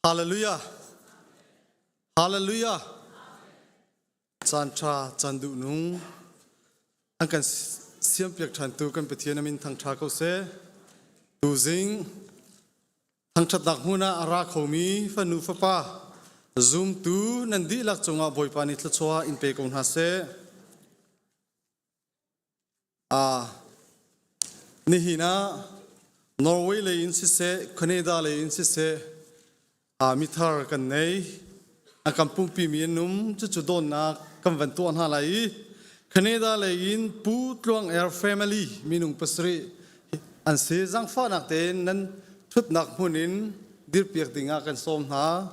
Hallelujah. Hallelujah. Caan ṭha, caan duh nung. An kan siampiak ṭhantu kan Pathian amin thangṭha ko seh. Tuzing thangṭhatnak hmun ah a ra khomi fanu fapa zumtu nan dihlak cungah Bawipa nih thluachuah in pe ko hna seh. Nihin ah Norway lei in siseh, Canada lei in siseh, mithar kan nei. A kan pumpi mi an um. Cucu dawnnak kan van tuah hna lai i Canada lei in Pu Tluang Er family minung pasarih an si. Zangfahnak tein nan thutnak hmun in dirpiak ding ah kan sawm hna.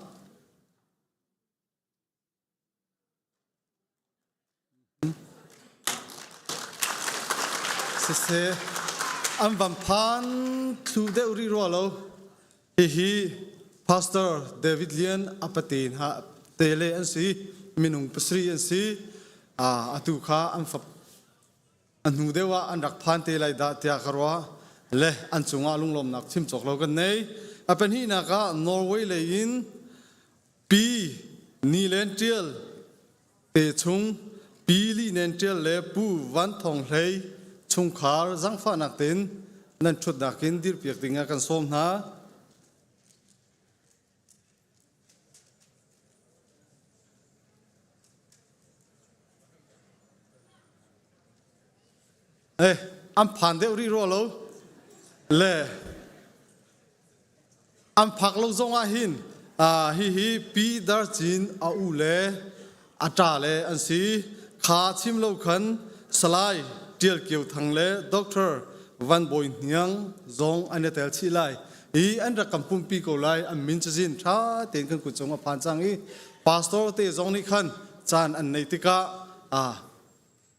Siseh, an van phan thlu deuh rih rua lo. Hihi Pastor David Lian a pate hna te le an si. Minung pasarih an si. Atu kha an fap a hnu deuh ah an rak phan te lai dah tiah ka ruah. Le an cungah lunglawmnak chim cawk lo kan nei. A pahnihnak ah Norway lei in Pi Ni Len Ṭial te chung Pi Li Nen Ṭial le Pu Van Thawng Hlei chungkhar zangfahnak tein nan ṭhutnak in dirpiak ding ah kan sawm hna. Eh, an phan deuh rih rua lo. Le An phak lo zong ah hin hihi Pi Dar Cin a u le a ṭa le an si. Kha chim lo khan Salai Ṭial Kio Thang le Doctor Van Bawi Hniang zong an i tel chih lai. Hi an rak kan pumpi ko lai. An min cazin ṭha tein kan kut cung a phan cang i pastor te zong nih khan caan an neih tikah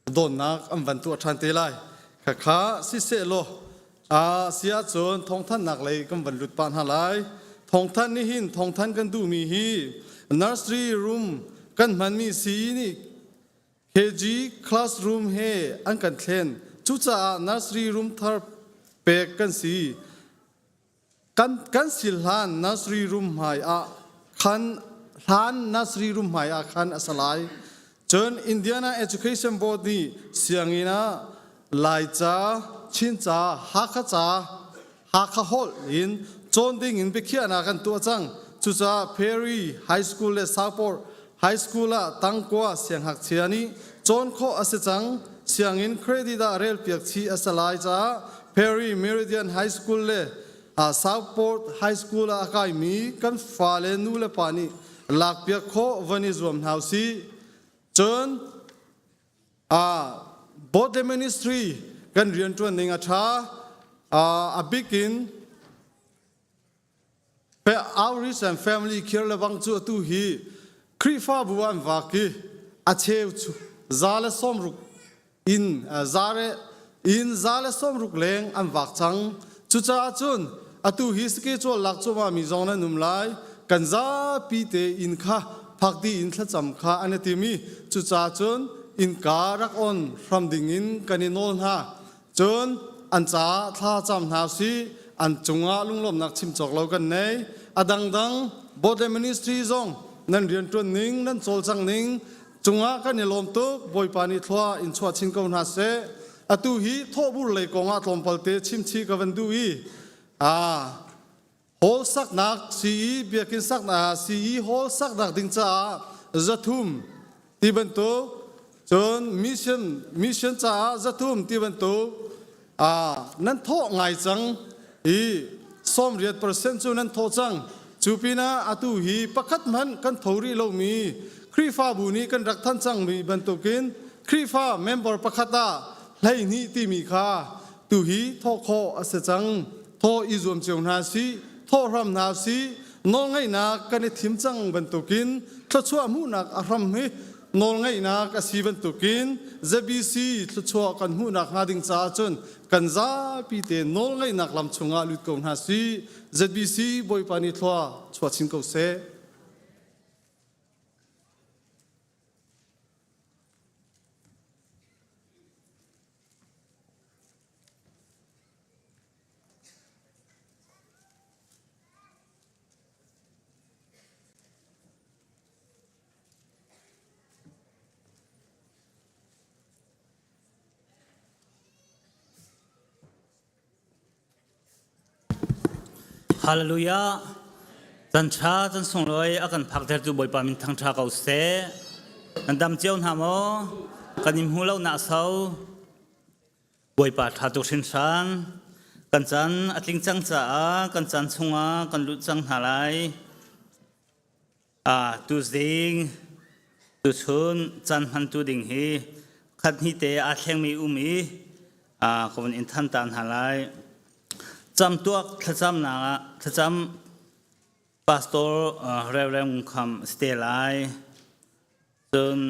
dawtnak an van tuah ṭhan te lai. Khakha sisehlaw a si ahcun thawngthanhnak lei kan van lut pah hna lai. Thawngthanh nih hin thawngthanh kan duhmi hi nursery room kan hmanmi sii nih KG classroom he an kan thlen. Cucaah nursery room thar pek kan si. Kan kan sil hlan nursery room hmai ah khan hlan nursery room hmai ah khan a sa lai. Cun Indiana Education Board nih sianginn ah Laica, Chinca, Hakha ca, Hakha holh in cawn ding in biakhiahnak an tuah cang. Cucaah Perry High School le Southport High School ah tangkua siangngakchia nih cawn khawh a si cang. Sianginn credit ah relpiak chih a si lai caah Perry Meridian High School le Southport High School ah a kaimi kan fale nu le pa nih lakpiak khawh van i zuam hna usih. Cun Board le Ministry kan rianṭuan ning a ṭha. A bik in Outreach and family care lebang cu atu hi Khrihfabu an vak i a cheu cu za le sawmruk in za in za le sawmruk leng an vak cang. Cucaah cun atu hi schedule lak cuahmah mi zong nan um lai. Kan zapi te inn kha phak dih in thlacam kha an i tim i cucaah cun innka rak on hram ding in kan i nawl hna. Cun an caah thla cam hna usih, an cungah lunglawmhnak chim cawk lo kan nei. A dangdang Board le Ministry zong nan rianṭuan ning, nan cawlcang ning cungah kan i lawm tuk. Bawipa nih thlua in chuah chin ko hna seh. Atu hi thawhbur lei kongah tlawmpalte chimchih ka van duh i hall saknak CE biakinn saknak CE hall saknak ding caah zathum ti bantuk cun mission mission caah zathum ti bantuk nan thawh ngai cang i 80% cu nan thawh cang cu pinah atu hi pakhat hmanh kan tho rih lomi Khrihfabu nih kan rak than cangmi bantukin Khrihfa member pakhat ah 12 timi kha tuhi thawh khawh a si cang thawh i zuam cio hna sih thawh hram hna sih nawlngeihnak kan i thim cang bantukin thluachuah hmuhnak a hram hi nawlngeihnak a si bantukin ZBC thluachuah kan hmuhnak hnga ding caah cun kan zapi te nawlngeihnak lam chungah lut ko hna sih ZBC Bawipa nih thlua chuah chin ko seh. Hallelujah. Can ṭha can sunglawi a kan phaktertu Bawipa min thangṭha ko seh. Nan dam cio hna maw? Kan in hmu lo nak so. Bawipa ṭha tuk hrinhran. Kan caan a tling cang caah kan caan chungah kan lut cang hna lai. Tuzing tuchun caan hmantu ding hi khat hnih te aa thlengmi um i ka vun in than ta hna lai. Camtuak thlacamnak ah thlacam pastor Reverend Ngun Kham a si te lai. Cun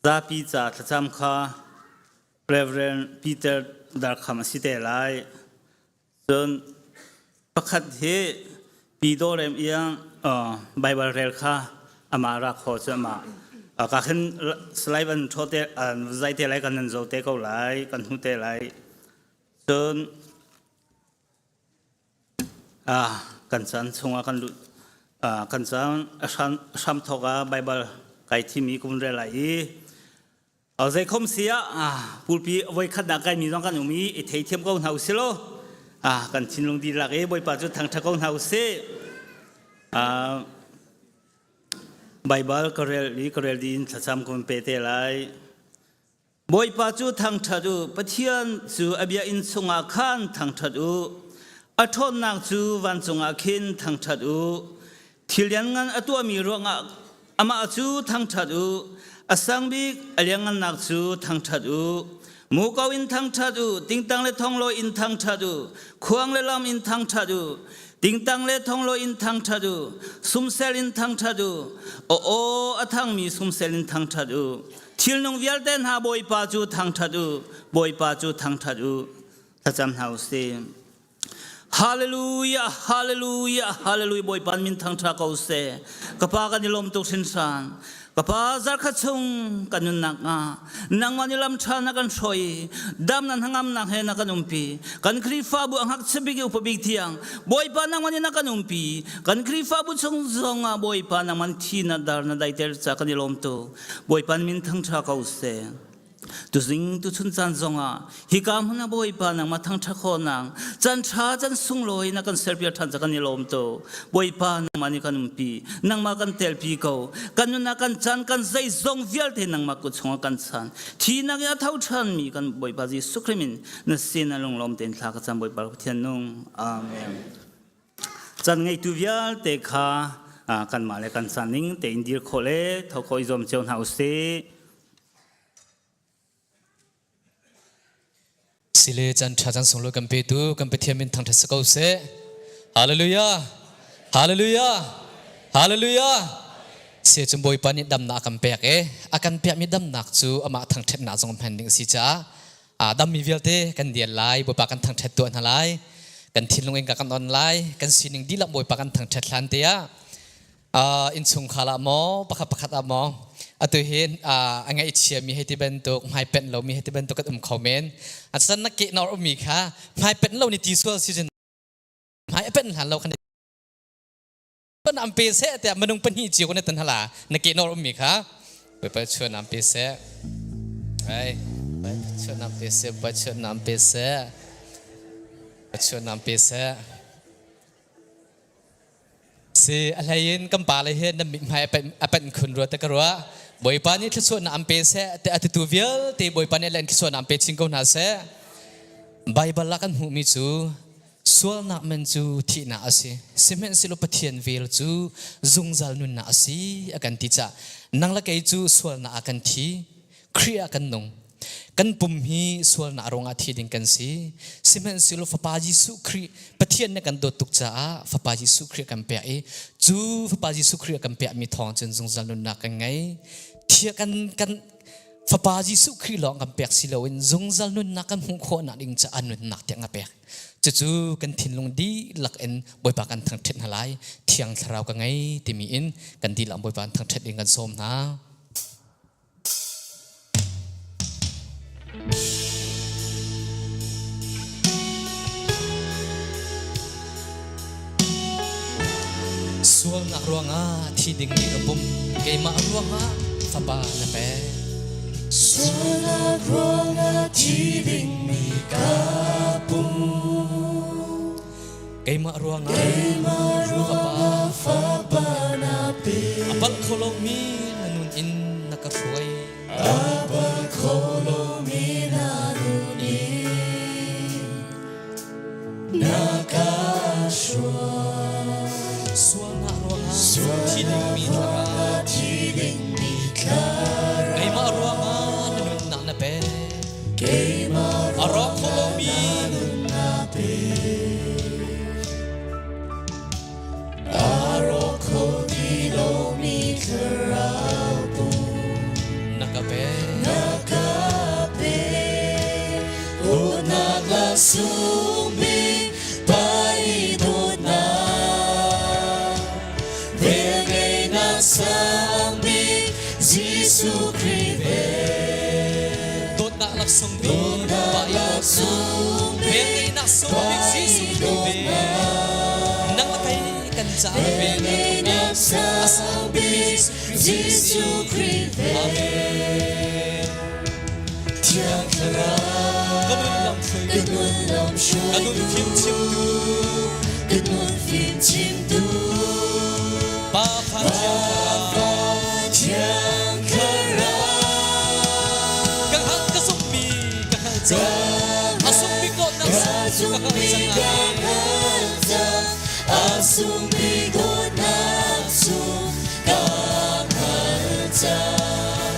zapi ca thlacam kha Reverend Peter Darkham a si te lai. Cun pakhat hi pi dawrem iang Baibal rel kha amah ra kho cu amah ka khin slide an tho te an zai te lai kan nan zo te ko lai kan hmu te lai. Cun kan caan chungah kan lut kan caan hram thawk ah Baibal kai thimi kum rel lai i Zeikhom si ah pulpi voikhatnak kaimi zong kan um i i theithiam ko hna usih law kan thinlung dihlak i Bawipa cu thangṭhat ko hna usih. Baibal ka rel i ka rel dih in thlacam ka pe te lai. Bawipa cu thangṭhat u, Pathian cu a biakinn chungah khan thangṭhat u. A ṭhawnnak cu vancung ah khin thangṭhat u. Thil lianngan a tuahmi ruangah amah cu thangṭhat u. A sang bik a lianngannak cu thangṭhat u. Muko in thangṭhat u, tingtang le thonglawi in thangṭhat u, khuang le lam in thangṭhat u, tingtang le thonglawi in thangṭhat u, sumsel in thangṭhat u, aw aw a thangmi sumsel in thangṭhat u. Thilnung vialte hna Bawipa cu thangṭhat u, Bawipa cu thangṭhat u. Thlacam hna u sih. Hallelujah, hallelujah, hallelujah Bawipa min thangṭha ko seh. Ka pa kan i lawm tuk hrinhran. Ka pa zarkhat chung kan nunnak ah nangmah nih lam ṭha na kan hruai dam na hnangamnak he na kan umpi. Kan Khrihfabu a ngakchia bik i upa bik tiang Bawipa nangmah nih na kan umpi. Kan Khrihfabu chung zong ah Bawipa nangmah thi na dar na daiter ca kan i lawm tuk. Bawipa min thangṭha ko seh. Tuzing tuchun caan zongah hika hmun ah Bawipa nangmah thangṭhat khawhnak caan ṭha caan sunglawi na kan serpiak ṭhan ca kan i lawm tuk. Bawipa nangmah nih kan umpi, nangmah kan telpi ko. Kan nunnak kan caan kan zeizong vialte nangmah kut chungah kan chan. Thihnak in a tho ṭhanmi kan Bawipa Jesuh Khrih min na sin ah lunglawm tein thla ka cam Bawipa Pathian nung. Amen. Caan ngeitu vialte kha kanmah le kan caan ning tein dir khawh le tho khawh i zuam cio hna usih. Sile caan ṭha caan sunglawi kan petu kan Pathian min thangṭhat si ko seh. Hallelujah! Hallelujah! Hallelujah! Se cun Bawipa nih damnak a kan pek i a kan pekmi damnak cu amah thangṭhatnak zong hman ding a si caah a dammi vialte kan dial lai, Bawipa kan thangṭhat tuah hna lai. Kan thinlung in ka kan on lai, kan sining dihlak Bawipa kan thangṭhat hlan te ah Innchungkhar ah maw pakhat pakhat ah maw atu hin a ngaihchiami hei ti bantuk hmaipenh lomi hei ti bantuk kan um kho men. A san na ke nor ummi kha hmaipenh lo ni ti sual si cun hmai a penh hlan lo khan pan am pe seh tiah minung pahnih cio kan tan hala na ke nor ummi kha Bawipa chuan am pe seh. Ai Bawipa chuan am pe seh Bawipa chuan am pe seh Bawipa chuan am pe seh. Si a hlei in kan pale hi nan mithmai a panh khun rua te ka ruah. Bawipa nih thluachuahnak an pe seh te a titu vialte Bawipa nih len thluachuahnak an pe chin ko hna seh. Baibal ah kan hmuhmi cu sualnak man cu thihnak a si. Sihmanhsehlaw Pathian vel cu zungzal nunnak a si a kan ti cah nang le kei cu sualnak ah kan thi. Khrih ah kan nung. Kan pum hi sualnak ruangah thi ding kan si. Sihmanhsehlaw Fapa Jesuh Khrih Pathian nih kan dawt tuk caah Fapa Jesuh Khrih kan pek i cu Fapa Jesuh Khrih kan pekmi thawng cun zungzal nunnak kan ngei. Thia kan kan Fapa Jesuh Khrih lawng kan pek si loin zungzal nunnak kan hmuh khawhnak ding caah nunnak tiang a pek. Cucu kan thinlung dihlak in Bawipa kan thangṭhat hna lai. Thiang Thlarau ka ngei timi in kan dihlak Bawipa kan thangṭhat ding kan sawm hna. Sualnak ruangah thi dingmi ka pum keimah ruangah fapa na pek. Sualnak ruangah thi dingmi ka pum. Keimah ruangah fapa na pe. A palh kho lomi na nun in na ka hruai. A palh kho lomi na nun in na ka hruai. Sualnak ruangah thi dingmi thlarau. Thi dingmi thlarau. Keimah ruangah na nunnak na pek. Keimah A rawk kho lomi na nunnak pe. A rawk kho ti lomi thlarau pum na ka pek. Na ka pek. Dawtnak laksung bik Pa i dawtnak. Velngeihnak sang bik Jesuh Khrih vel. Dawtnak laksung bik Pa i dawtnak. Velngeihnak sung bik Jesuh Khrih vel. Nang le kei kan caah na vel na thawk i a sang bikmi Jesuh Khrih vel. Amen. Thiang Thlarau, Ka nun lam hruaitu, ka nun lam ka nun fim chimtu, ka nun fim chimtu, Pa Pha Thiang Thlarau, Thiang Thlarau, ka hngalh ka zumhmi ka hngalh cang, a sungmi dawtnak sung ka hngalh cang. A sungmi dawtnak sung ka hngalh cang.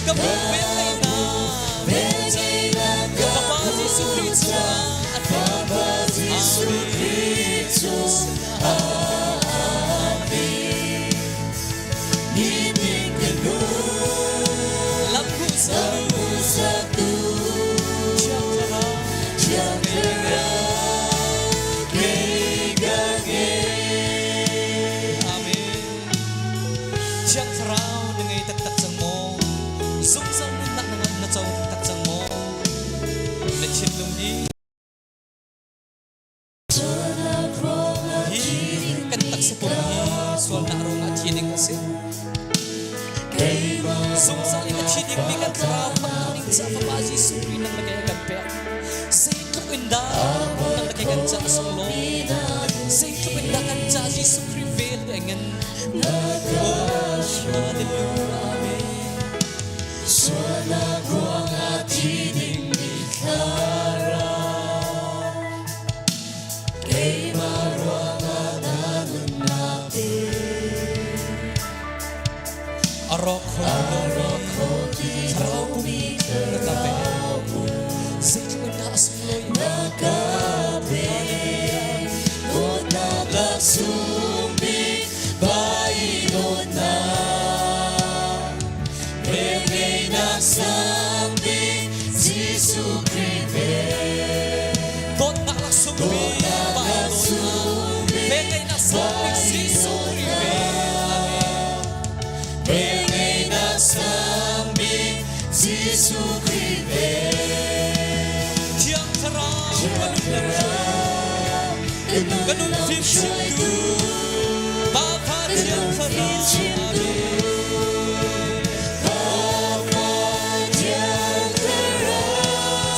Ka hmuh velngeihnak, Velngeihnak ka Pa Jesuh Khrih chungah a Papa Jesuh Khrih chungah Amen. Nitin ka nun, Lam hmuhsak lamhmuhsaktu, Thiang Thlarau, Thiang Thlarau, kei ka ngei. Amen. Thiang Thlarau na ngei taktak cang maw? Zungzal nunnak na na co taktak cang maw? Na thinlung di hi kan taksa pum hi sualnak ruangah thi ding a si. Zungzal in a thi dingmi kan thlarau khamhnak ding caah Fapa Jesuh Khrih nang le kei a kan pek. Zeitluk in dah nang le kei kan caah sunglawi. Zeitluk in dah kan caah Jesuh Khrih vel hi a ngan. Oh, hallelujah, amen. Sualnak ruangah thi dingmi thlarau, keimah ruangah na nunnak pe. A rawk kho ti thlarau pum na ka pek. Zeitluk in dah a sunglawi. Na ka pek. Dawtnak laksung bik Pa i dawtnak. Velngeihnak sang bik Jesuh Khrih vel. Dawtnak laksung bik Pa i dawtnak. Velngeihnak sang bik Jesuh Khrih vel. Amen. Velngeihnak sang bik Jesuh Khrih vel. Thiang Thlarau ka nun lam ka nun fim chimtu Pa Pha Thiang Thlarau. Amen. Thiang Thlarau,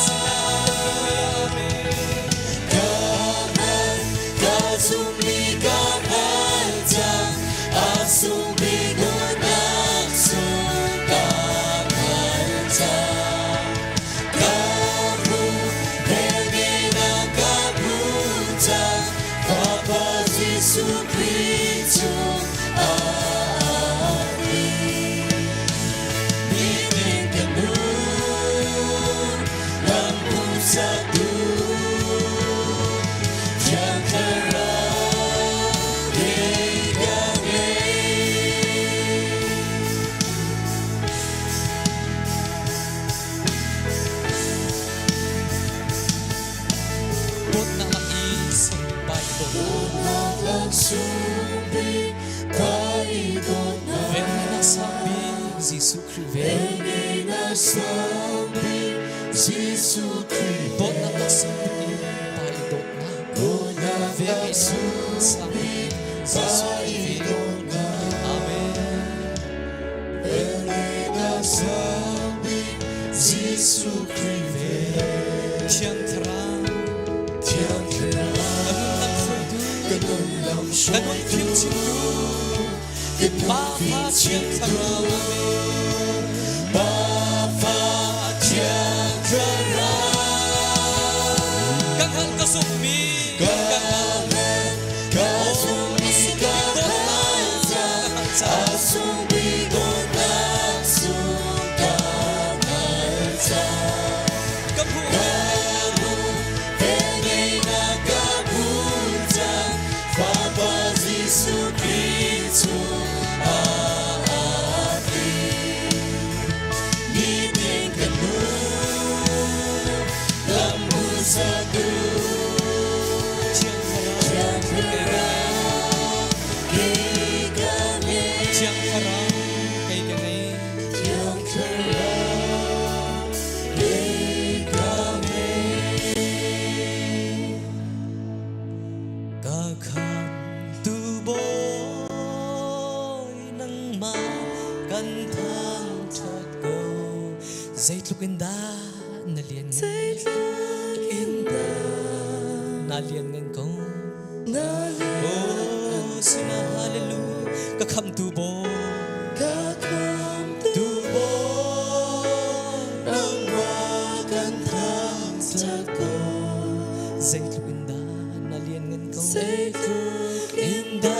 Amen. ka zummi ka hngal cang, a sungmi dawtnak sung ka hngal cang. Ka hmuh, velngeihnak ka hmuh cang, Fapa Jesuh Khrih chung Amen. Nitin ka nun, lamhmuhsaktu, Thiang Thlarau, kei ka ngei. Dawtnak lak i sung Pa i dawtnak. Dawtnak laksung bik Pa i dawtnak. Velngeihnak sang bik Jesuh Khrih vel. Velngeihnak sang bik Jesuh Khrih Dawtnak laksung bik i Pa i dawtnak. Dawtnak Velngeihnak sang bik Jesuh Pa Khrih i vel. dawtnak. Amen. Velngeihnak sang bik Jesuh Khrih vel. Thiang Thlarau Thiang Thlarau, ka nun lam hruaitu. Kan hun fim chimtu Pa Fa Thiang Thlarau. Amen. Pa Fa Thiang Thlarau. Ka hngalh ka zumhmi Ka hngalh ka zumhmi ka hngalh cang a sung bik dawtnak sung ka hngalh cang. Ka hmuh Ka hmuh velngeihnak ka hmuh cang Fapa Jesuh Khrih chung ah aa tling. Nitin ka nun lam hmuhsaktu Thiang Thlarau Thiang Thlarau kei ka ngei. Thiang Thlarau kei ka ngei. Thiang Thlarau kei ka ngei. Ka khamtu Bawi nangmah kan thangṭhat ko. Zeitluk in dah na lian ngan. Zeitluk in dah Na lian ngan ko. na lian Oh, sina hallelujah ka khamtu Bawi. Ka khamtu Tu Bawi nangmah kan thangṭhat ko. Zeitluk in dah na lian ngan ko. Zeitluk in dah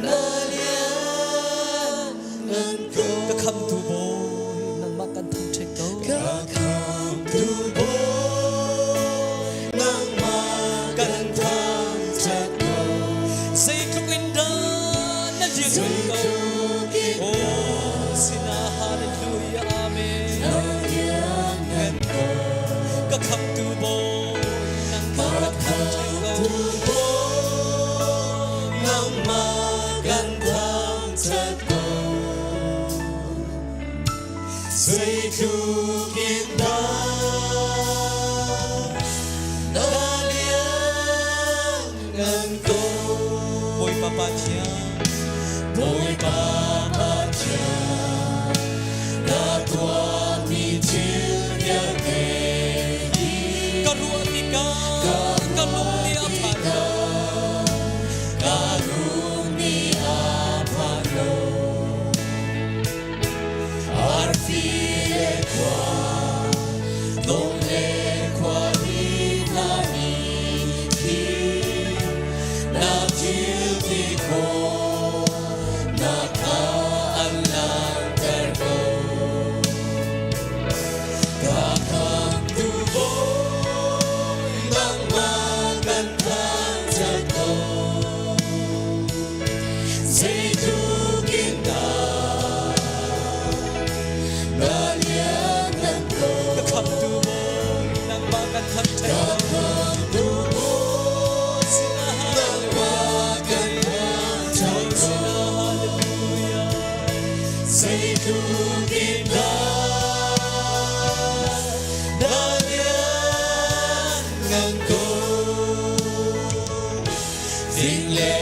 na lian ngan ko. Ka khamtu Bawi nangmah kan thangṭhat ko. Ka khamtu Bawi nangmah kan thangṭhat ko. Zeitluk in dah na lian ngan ko. Zeitluk in Oh, sina hallelujah amen. na lian ngan ko. Ka khamtu Bawi nangmah Ka kan thangṭhat ko. khamtu Bawi nangmah kan thangṭhat ko. Zeitluk in dah na lian ngan ko. Bawipa Pathian, Bawipa Pathian, na tuahmi thil vialte hi ka ruah tikah ka lung nih a phan lo. Ka lung nih a phan lo. Arfi le khua, dong le khuari hna nih hin na thil ti khawhnak kha an langhter ko. Ka khamtu Bawi, nangmah kan thangṭhat ko. Zeitluk in dah na lian ngan ko. Ka khamtu Bawi, nangmah kan thangṭhat Ka ko. khamtu Bawi, Sina nangmah kan thangṭhat ko. Sina hallelujah. Zeitluk in dah na lian ngan ko. Fing le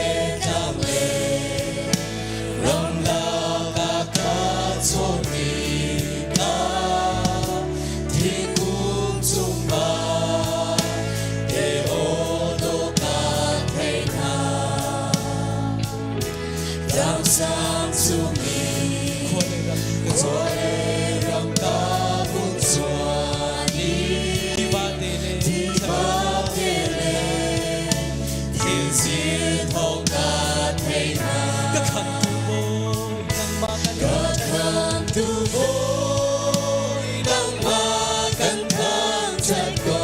tlang le ramlak a ka chawn tikah thingkung cungah te aw dawh ka thei hna. Tlang sang cung i Khua le ram ka khua le ram ka vung zuan i Tiva te le tiva te le thilzil thawng ka thei hna. Ka khamtu Bawi, nangmah kan Ka khamtu Bawi, nangmah kan thangṭhat ko.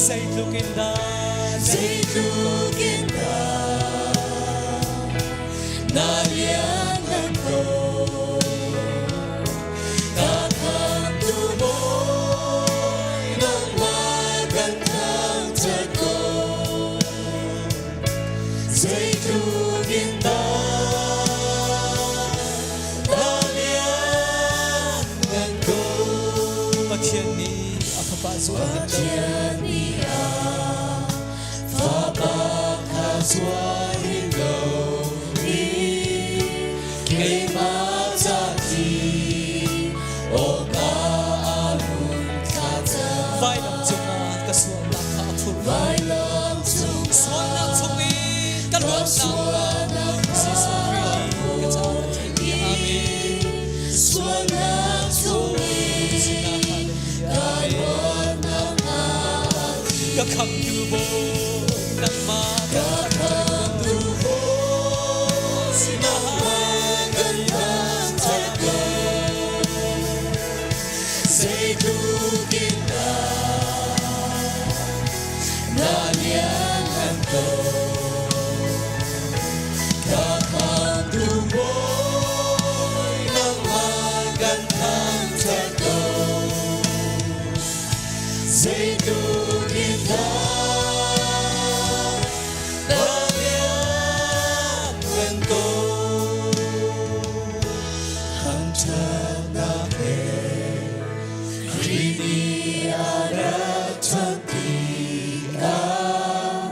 Zeitluk in dah Zeitluk in dah na lian ngan ko. Ka khamtu Bawi, nangmah kan thangṭhat ko. Zeitluk in dah na lian ngan ko. Pathian nih a fapa zuar hin lo. Pathian nih a fapa kha zuar hin lo i keimah ca ti awkah a run thlah cang. Vailam cungah ka sualnak kha a phurh. Vailam cungah Ka khamtu Bawi nangmah Ka khamtu Bawi nangmah kan thangṭhat ko. Zeitluk in dah na lianngan ko. Ka khamtu Bawi nangmah kan thangṭhat ko. Zeitluk in dah na lianngan ko. Thangṭhatnak he Khrih nih a rak ṭhan tikah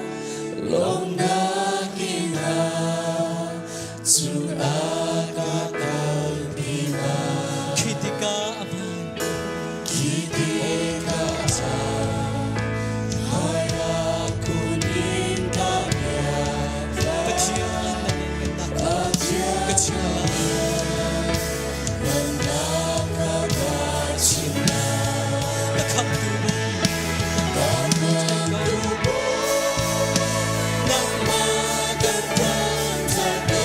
lawmhnak in a cung a ka kalpi lai. Khi tikah a hmaan. Khi tikah hmaiah kun in ka biak lai. Pathian na lianngannak Pathian ka chim lai. ngannak kha ka chim lai. Ka khamtu Bawi Ka khamtu Bawi nangmah kan thangṭhat ko.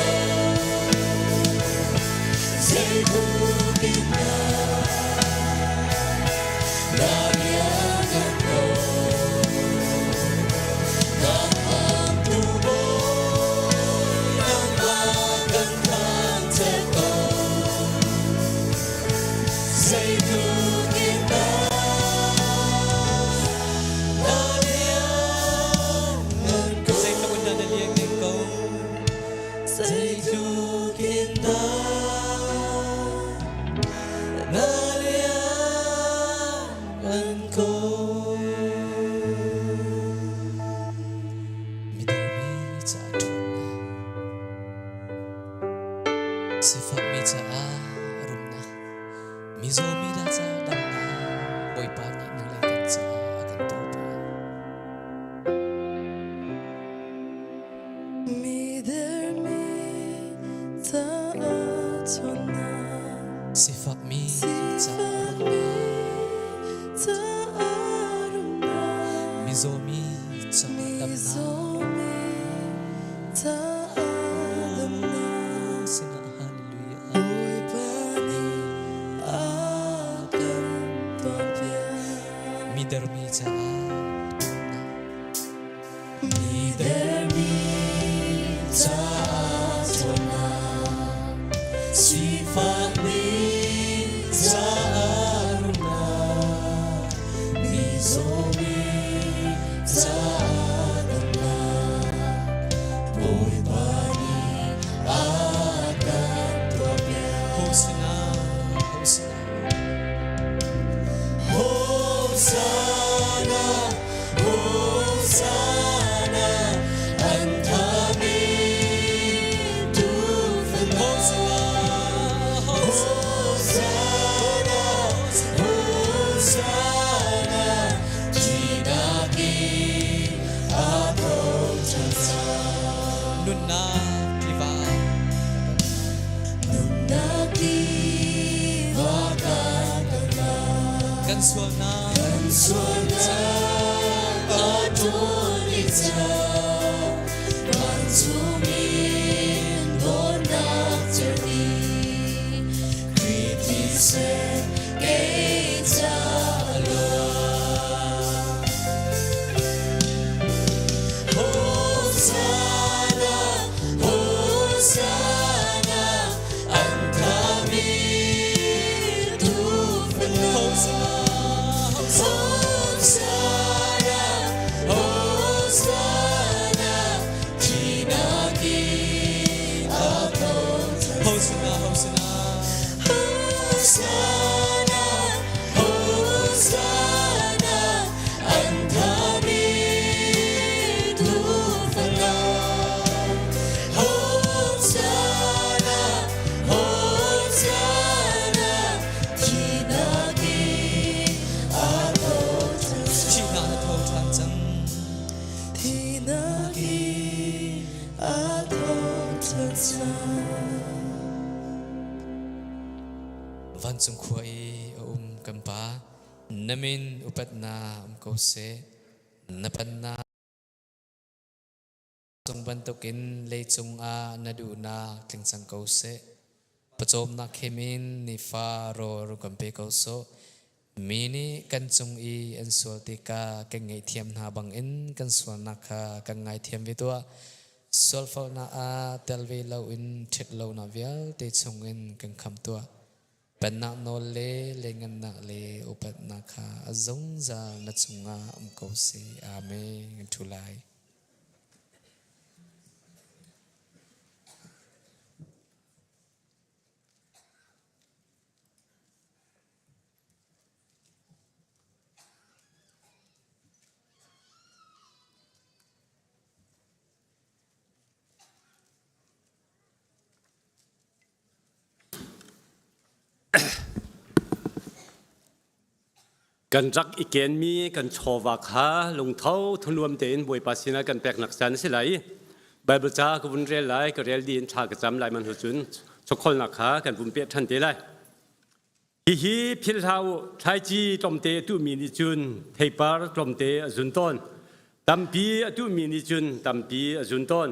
Zeitluk in dah na lianngan ko. Ka khamtu Bawi nangmah kan thangṭhat ko. Zeitluk in dah na lianngan ko. Zeitluk in dah na lianngan ko. Zeitluk in dah na lianngan ko. Midormi caah ṭhawnnak, sifakmi caah rumnak, mizawmi hna caah damnak, Bawipa nih nang le kan caah a kan tuahpiak. Midermi caah ṭhawnnak, Sifakmi caah rumnak, caah rumnak, mizawmi caah damnak, mizawmi caah damnak. Sinah hallelujah. Bawipa nih a kan tuahpiak. Midermi caah ṭhawnnak, Midermi caah ṭhawnnak, sifakmi caah rumnak, mizawmi caah damnak, Bawipa nih a kan tuahpiak. Hosanna, Hosanna. Hosanna, Hosanna, an thami tuufano. Hosanna, Hosanna, thihnak in a tho ṭhan cang. Nunnak tiva. Nunnak tiva kan lai. Kan sualnak Kan sualnak a ṭawl dih cang. Vancung in dawtnak cerhti, Khrih thisen kei ca a luang. Hosanna, Hosanna, an thami tuufano. Hosanna, Hosanna, thihnak in a tho ṭhan. Hosanna, Hosanna. Hosanna, Hosanna, an thami tuufano. Hosanna, Hosanna, thihnak in a tho ṭhan. Thihnak na tho ṭhan cang. Thihnak in a tho ṭhan cang. Vancung khua i a um kan Pa, na min upatnak um ko seh. Na pennak cung bantukin leicung ah na duhnak tling cang ko seh. Pawcawmnak khem in nifa rawl kan pe ko sawh. Mi nih kan cung i an sual tikah kan ngaihthiam hna bangin kan sualnak kha kan ngaithiam ve tuah. Sualfalnak ah tel ve loin ṭhit lonak vialte chungin kan khamh tuah. Pennak nawl le lengannak le upatnak kha a zungzal na cungah um ko seh. Amen. Kan ṭhu lai. Kan rak i kenmi kan chawva kha lungtho thunuam tein Bawipa sinah kan peknak caan a si lai. Bible ca ka vun rel lai, ka rel dih in thla ka cam lai man cun chawkholnak kha kan vun peh ṭhan te lai. Hihi philh hlah u, thlaici tlawmte a tuhmi nih cun theipar tlawmte a zun tawn. Tampi a tuhmi nih cun tampi a zun tawn.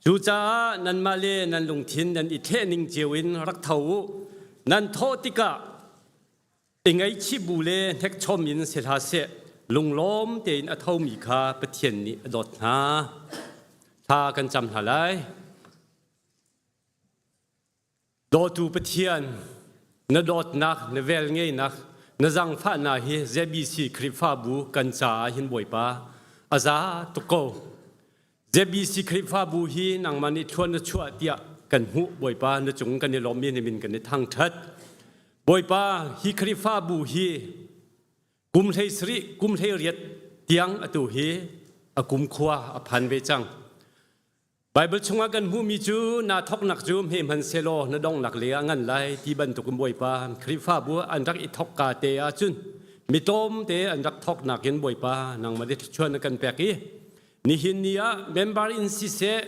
Cucaah nanmah le nan lungthin nan i thleh ning cio in rak tho u. Nan thawh tikah i ngaihchih bu le hnekchom in si hlah seh, lunglawm tein a thomi kha Pathian nih a dawt hna. Thla kan cam hna lai. Dawtu Pathian, na dawtnak, na velngeihnak, na zaangfahnak hi ZBC Khrihfabu kan caah hin Bawipa a za tuk ko. ZBC Khrihfabu hi nangmah nih thluan na chuah tiah kan hmuh Bawipa na cung kan i lawm i na min kan i thangṭhat. Bawipa, hi Khrihfabu hi kum 17 kum 18 tiang atu hi a kumkhua a phan ve cang. Baibal chungah kan hmuhmi cu naa thawknak cu hme hmanh sehlaw na donghnak le ah ngan lai ti bantuk in Bawipa Khrihfabu an rak i thawkka te ahcun mi tlawmte an rak thawknak in Bawipa nangmah nih thluachuah na kan pek i nihin ni ah member in siseh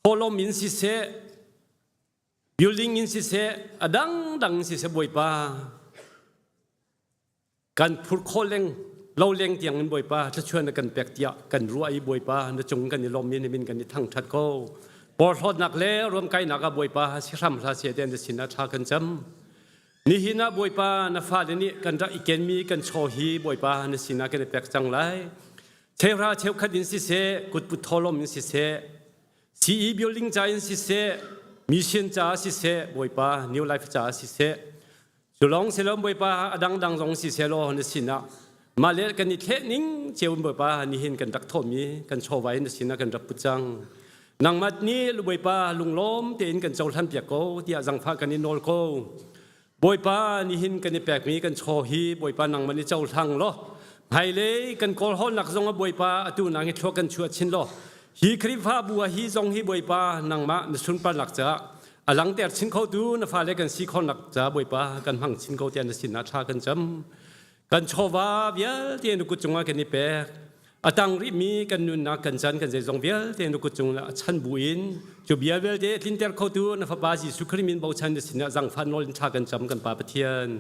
thawhlawm in siseh building in siseh a dangdang in siseh Bawipa Kan phur khawh leng lo leng tiang in Bawipa thluachuah na kan pek tiah kan ruah i Bawipa na cung kan i lawm i na min kan i thangṭhat ko. Porhlawtnak le ruamkainak ah Bawipa si hram hlah seh tiah na sinah thla kan cam. Nihin ah Bawipa na fale nih kan rak i kenmi kan chaw hi Bawipa na sinah kan i pek cang lai. Cheuhra cheukhat in siseh, kutput thawlawm in siseh, CE building ca in siseh, mission caah siseh, Bawipa New Life caah siseh, Cu lawng si lo Bawipa a dangdang zong si sehlaw na sinah mah le kan i thleh ning cio in Bawipa nihin kan rak thawhmi kan chawva in na sinah kan rak put cang. Nangmah nih Bawipa lunglawm tein kan cohlan piak ko tiah zangfah kan i nawl ko. Bawipa nihin kan i pekmi kan chaw hi Bawipa nangmah nih cohlang law hmailei kan kawlhawlnak zong ah Bawipa atu nang hi thlua kan chuah chin law hi Khrihfabu ah hi zong hi Bawipa nangmah na sunparnak caah A langter chin khotu na fale kan si khawhnak ca Bawipa kan hmang chin ko tiah na sinah thla kan cam. Kan chawva vialte na kut cungah kan i pek. A tang rihmi kan nunnak kan chan kan zeizong vialte na kut cungah a chan buin cu bia vialte tlinter khotu na fapa Jesuh Khrih min bochan na sinah zangfah nawl in thla kan cam kan Pa Pathian.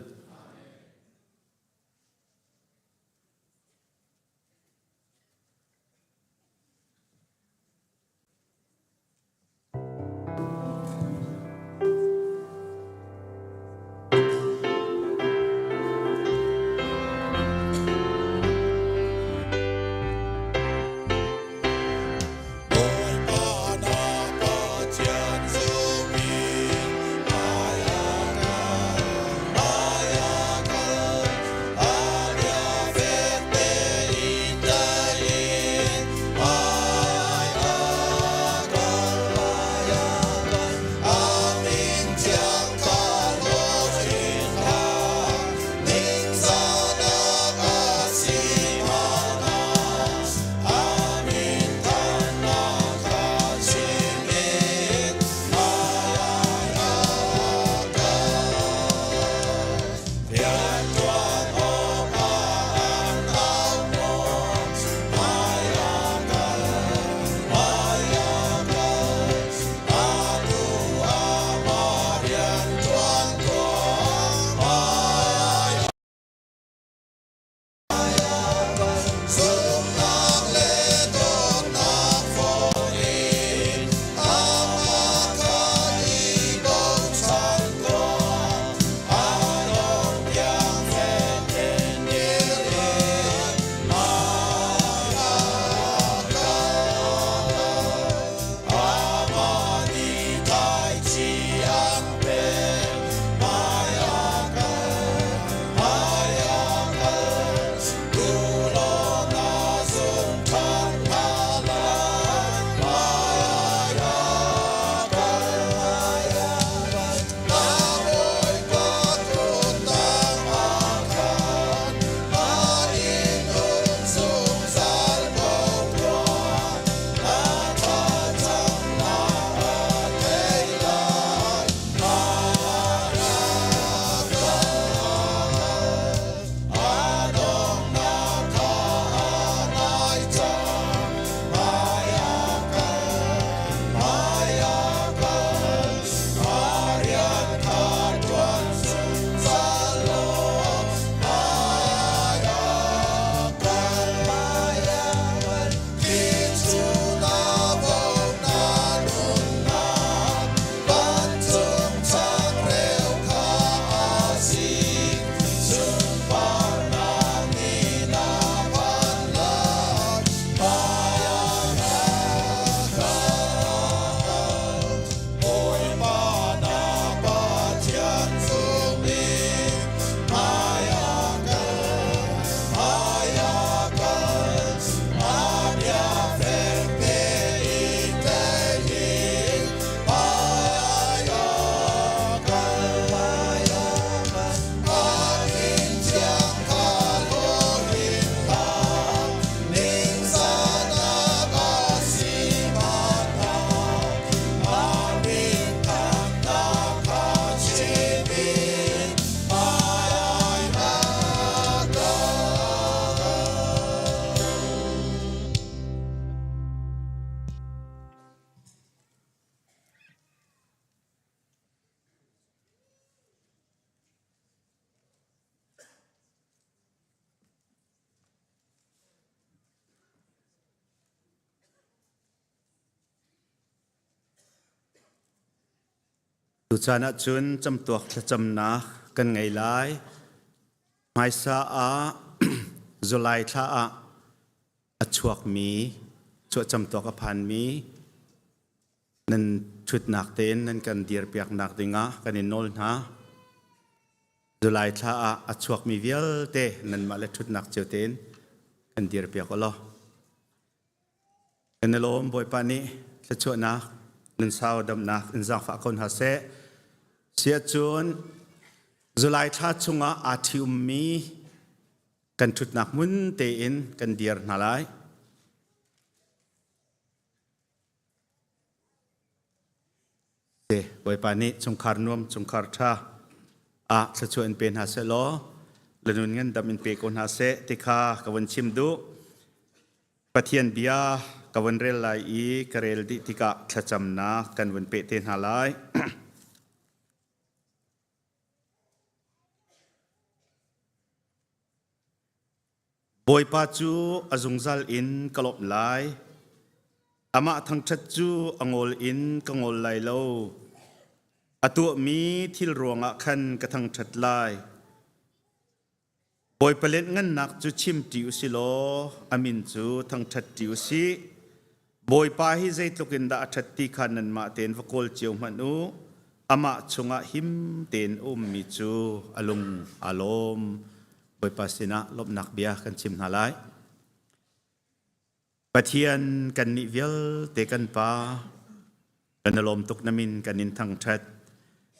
Bawipa na Pathian zungin ai a kal, ai a. Tuchan ahcun camtuak thlacamnak kan ngei lai. Hmaisa ah July thla ah a chuakmi chuah camtuak a phanmi nan ṭhutnak tein nan kan dirpiaknak dingah kan in nawl hna. July thla ah a chuakmi vialte nanmah le ṭhutnak cio tein kan dirpiak u law. Kan i lawm Bawipa nih thluachuahnak nan sau damnak in zaangfah ko hna seh. Siahcun July thla chungah aa ṭhiummi kan ṭhutnak hmun tein kan dir hna lai. Bawipa nih chungkhar nuam chungkhar ṭha ah thluachuah in pe hna seh law le nun ngandam in pe ko hna seh ti kha ka vun chim duh. Pathian bia ka vun rel lai i ka rel dih tikah thlacamnak kan vun peh te hna lai. Bawipa cu a zungzal in ka lawmh lai. Amah thangṭhat cu a ngol in ka ngol lai lo. A tuahmi thil ruangah khan ka thangṭhat lai. Bawipa lianhngannak cu chim ṭi u si law a min cu thangṭhat ṭi u sih. Bawipa hi zeitluk in dah a ṭhat ti kha nanmah tein va kawl cio hmanh u. Amah chungah him tein a ummi cu a lung aa lawm. Bawipa sinah lawmhnak bia kan chim hna lai. Pathian kannih vialte kan Pa, kan i lawm tuk na min kan in thangṭhat.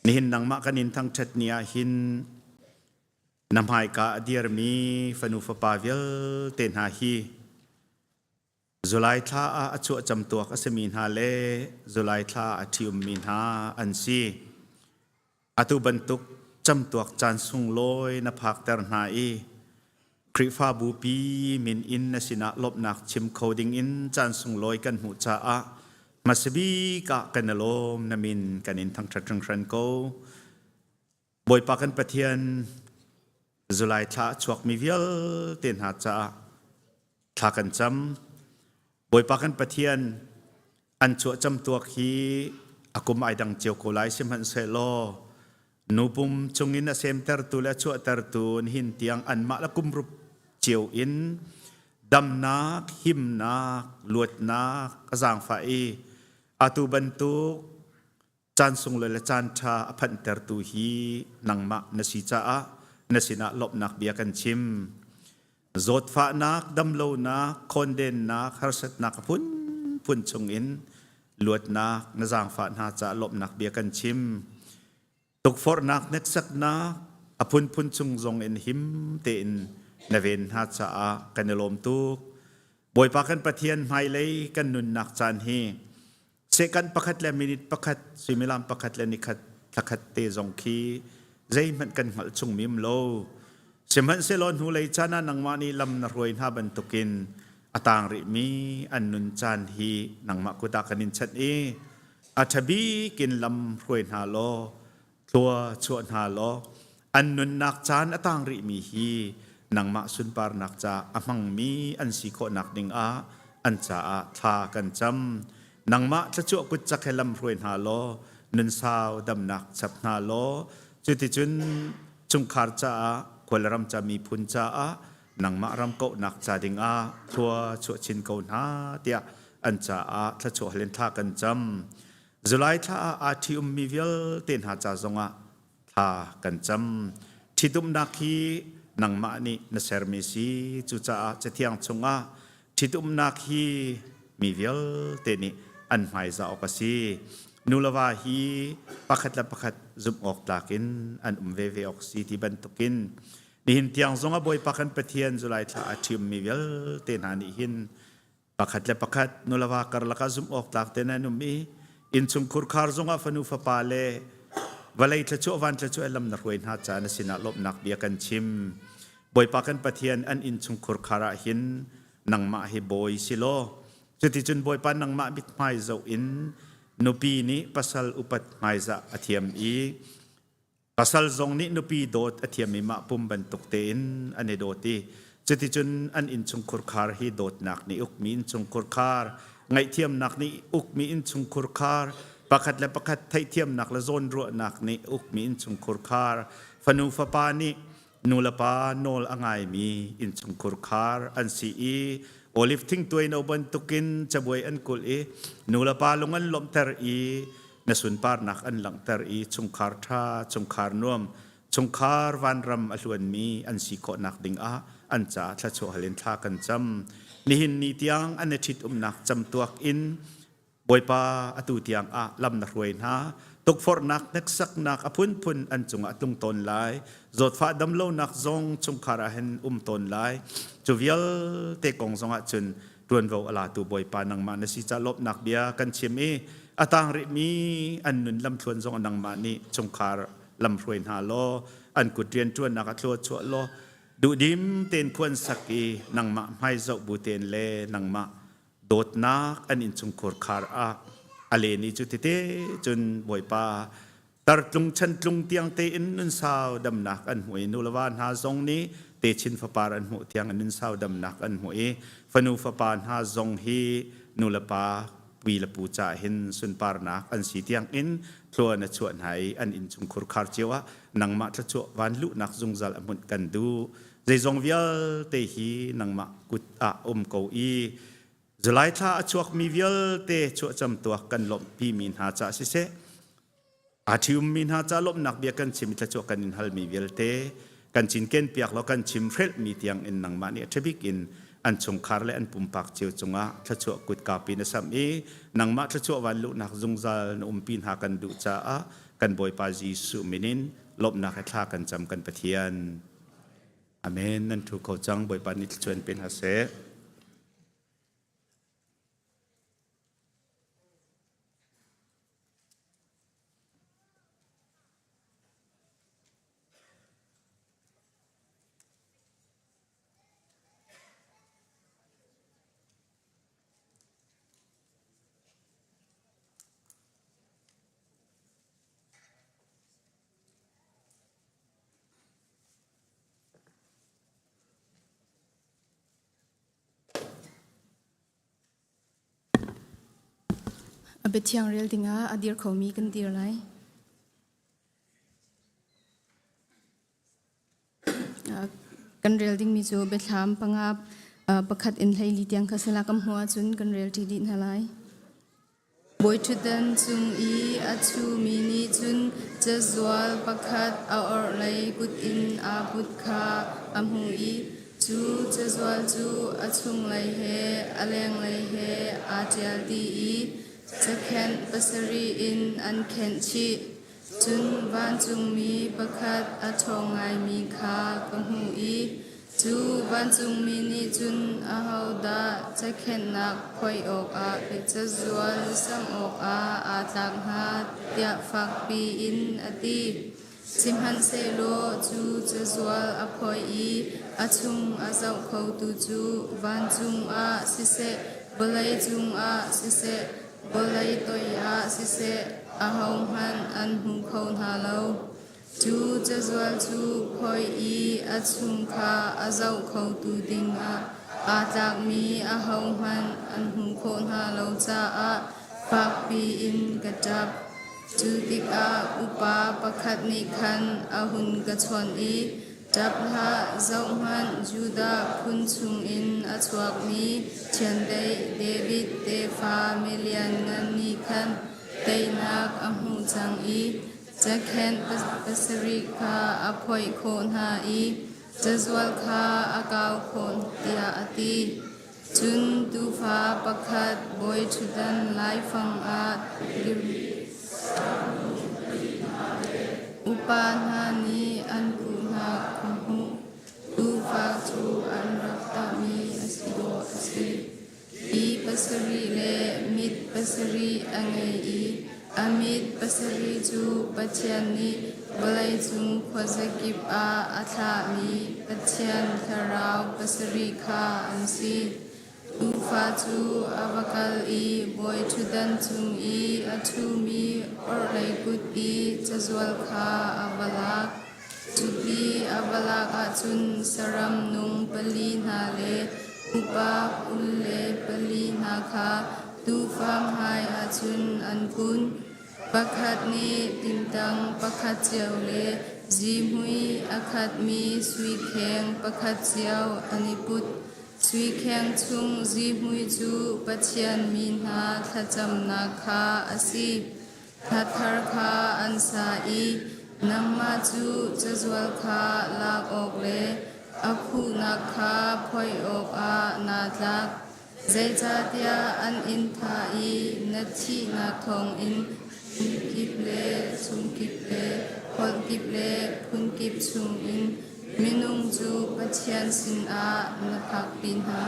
Nihin nangmah kan in thangṭhat ni ah hin na hmaika a dirmi fanu fapa vialte hna hi July thla ah a chuah camtuak a simi hna le July thla a ṭhiummi hna an si. Atu bantuk camtuak caan sunglawi na phakter hna i Khrihfabu pi min in na sinah lawmhnak chim kho dingin caan sunglawi kan hmuh caah hmasabik ah kan i lawm na min kan in thangṭhat hringhran ko. Bawipa kan Pathian July thla a chuakmi vialte hna caah thla kan cam. Bawipa kan Pathian an chuah camtuak hi a kum ai dang cio ko lai sihmanhsehlaw nupum chungin a semtertu le a chuahtertu nihin tiang anmah le kum rup cio in damnak himnak luatnak a zaangfah i atu bantuk caan sunglawi le caan ṭha a phanhtertu hi nangmah na si caah na sinah lawmhnak bia kan chim. Zawtfahnak, damlonak, khawndennak, harsatnak a phunphun chungin luatnak na zaangfah hna caah lawmhnak bia kan chim. Tukforhnak, hneksaknak a phunphun chung zong in him tein na ven hna caah kan i lawm tuk. Bawipa kan Pathian hmailei kan nunnak caan hi Second pakhat le minute pakhat, suimilam pakhat le nikhat, thlakhat te zong khi zeihmanh kan hngalh chung mim lo. Sihmanhsehlaw hnulei caan ah nangmah nih lam na hruai hna bantukin a tang rihmi an nun caan hi nangmah kut ah kan in chanh i a ṭha bik in lam hruai hna law thlua chuah hna law an nunnak caan a tang rihmi hi nangmah sunparnak ca a hmangmi an si khawhnak dingah an caah thla kan cam. Nangmah thluachuah kut cak he lam hruai hna law nunsau damnak chap hna law cuticun chungkhar caah khualram ca miphun caah nangmah ram kauhnak ca dingah thlua chuah chin ko hna tiah an caah thluachuah hal in thla kan cam. July thla ah aa ṭhi-ummi vialte hna ca zongah thla kan cam. Ṭhitumnak hi nangmah nih na sermi si. Cucaah Cathiang chungah ṭhitumnak hi mi vialte nih an hmaizah awk a si. Nu le va hi pakhat le pakhat zumh awk tlak in an um veve awk si ti bantukin nihin tiang zongah Bawipa kan Pathian July thla aa ṭhiummi vialte hna nih hin Pakhat le pakhat nuleva karlak ah zumh awk tlak tein an um i innchungkhur khar zongah fanu fapa le vawlei thluachuah van thluachuah lam na hruai hna ca na sinah lawmhnak bia kan chim. Bawipa kan Pathian an innchungkhur khar ah hin nangmah hi bawi si law cuticun Bawipa nangmah mithmai zoh in nupi nih pasal upat hmaizah a thiam i Pasal zong nih nupi dawt a thiam i mah pum bantuk tein an i dawt i cuticun an innchungkhur khar hi dawtnak nih ukmi innchungkhur khar, ngaihthiamnak nih ukmi innchungkhur khar, Pakhat le pakhat theihthiamnak le zawnruahnak nih ukmi innchungkhur khar, fanu fapa nih nu le pa nawl a ngaimi innchungkhur khar an si i olive thingtuai no bantukin cabuai an kulh i nu le pa lung an lawmhter i na sunparnak an langhter i chungkhar ṭha, chungkhar nuam, chungkhar vanram a hluanmi an si khawhnak dingah an caah thluachuah hal in thla kan cam. Nihin ni tiang an i ṭhitumnak camtuak in Bawipa atu tiang ah lam na hruai hna. Tukforhnak hneksaknak a phunphun an cungah a tlung tawn lai. Zawtfah damlonak zong chungkhar ah hin um tawn lai. Cu vialte kong zongah cun ṭuanvo a latu Bawipa nangmah na si ca lawmhnak bia kan chim i a tang rihmi an nun lamthluan zong nangmah nih chungkhar lam hruai hna law an kut rianṭuannak a thlua chuah law duhdim tein khuan sak i nangmah hmaizoh bu tein le nangmah dawtnak an innchungkhur khar ah a len i cu tete cun Bawipa tartlung chantlung tiang tein nunsau damnak an hmu i nuleva hna zong nih techin fapar an hmuh tiang nunsau damnak an hmu i fanu fapa hna zong hi nulepa pi le pu ca hin sunparnak an si tiang in thlua na chuah hna i an innchungkhur khar cio ah nangmah thluachuah van luhnak zungzal a hmunh kan duh. Zeizong vialte hi nangmah kut ah um ko i July thla a chuakmi vialte chuahcam tuak kan lawmhpi mi hna ca siseh aa ṭhiummi hna ca lawmhnak bia kan chim i thluachuah kan in halmi vialte kan cinken piak law kan chim hrelhmi tiang in nangmah nih a ṭhabik in an chungkhar le an pumpak cio cungah thluachuah kutka pi na samh i nangmah thluachuah van luhnak zungzal na umpi hna kan duh caah kan Bawipa Jesuh min in lawmhnak he thla kan cam kan Pathian. Amen. Nan ṭhu kho cang. Bawipa nih thluachuah in pe hna seh. A biathiang rel dingah a dir khomi kan dir lai. Kan rel dingmi cu biathlam panga pakhat in 14 tiang kha sila kan hmuh ahcun kan rel ṭi dih hna lai. Bawiṭhutdan cung i a ṭhumi nih cun cazual pakhat a orhlei kut in aa put kha a hmuh i cu cazual cu a chunglei he a lenglei he aa ṭial dih i cakhenh pasarih in an khenh chih. Cun vancungmi pakhat a ṭhawng ngaimi kha ka hmuh i cu vancungmi nih cun ahodah cakhenhnak phoih awkah le cazual samh awkah aa tlak hnga tiah fakpi in a ti. Sihmanhsehlaw cu cazual a phoih i a chung a zoh khotu cu vancung ah siseh, vawlei cungah siseh, vawlei toiah siseh, ahohmanh an hmu kho hna lo. Cu cazual cu phoih i a chung kha a zoh khotu dingah aa tlakmi ahohmanh an hmuh khawh hna lo caah fakpi in ka ṭap. Cu tikah upa pakhat nih khan a hun ka chawnh i, Ṭap hlah, zohhmanh, Judah phun chungin a chuakmi chiandeih David tefa milianngan nih khan teinak a hmuh cang i cakhenh pasarih kha a phoih khawh hna i cazual kha a kau khawh, tiah a ti. Cun tuufa pakhat bawiṭhutdan laifang ah upa hna nih an kuh hna ka hmuh. Tuufa cu an rak tahmi a si dawh a si. Ki pasarih le mit pasarih a ngei i a mit pasarih cu Pathian nih vawleicung khuazakip ah a thlahmi Pathian thlarau pasarih kha an si. Tuufa cu a va kal i bawiṭhutdan cung i a ṭhumi orhlei kut i cazual kha a va lak. Cuti a va lak ahcun saram nung pali hna le upa 24 hna kha tuufa hmai ahcun an kun. Pakhat nih tingtang pakhat cio le zihmui a khatmi sui kheng pakhat cio an i put. Sui kheng chung zihmui cu Pathian mi hna thlacamnak kha a si. Hla thar kha an sa i nangmah cu cazual kha lak awk le a khuhnak kha phoih awkah naa tlak. Zeicahtiah an in thah i na thihnak thawngin kip le chungkip le holh kip le phunkip chungin minung cu Pathian sinah na phakpi hna.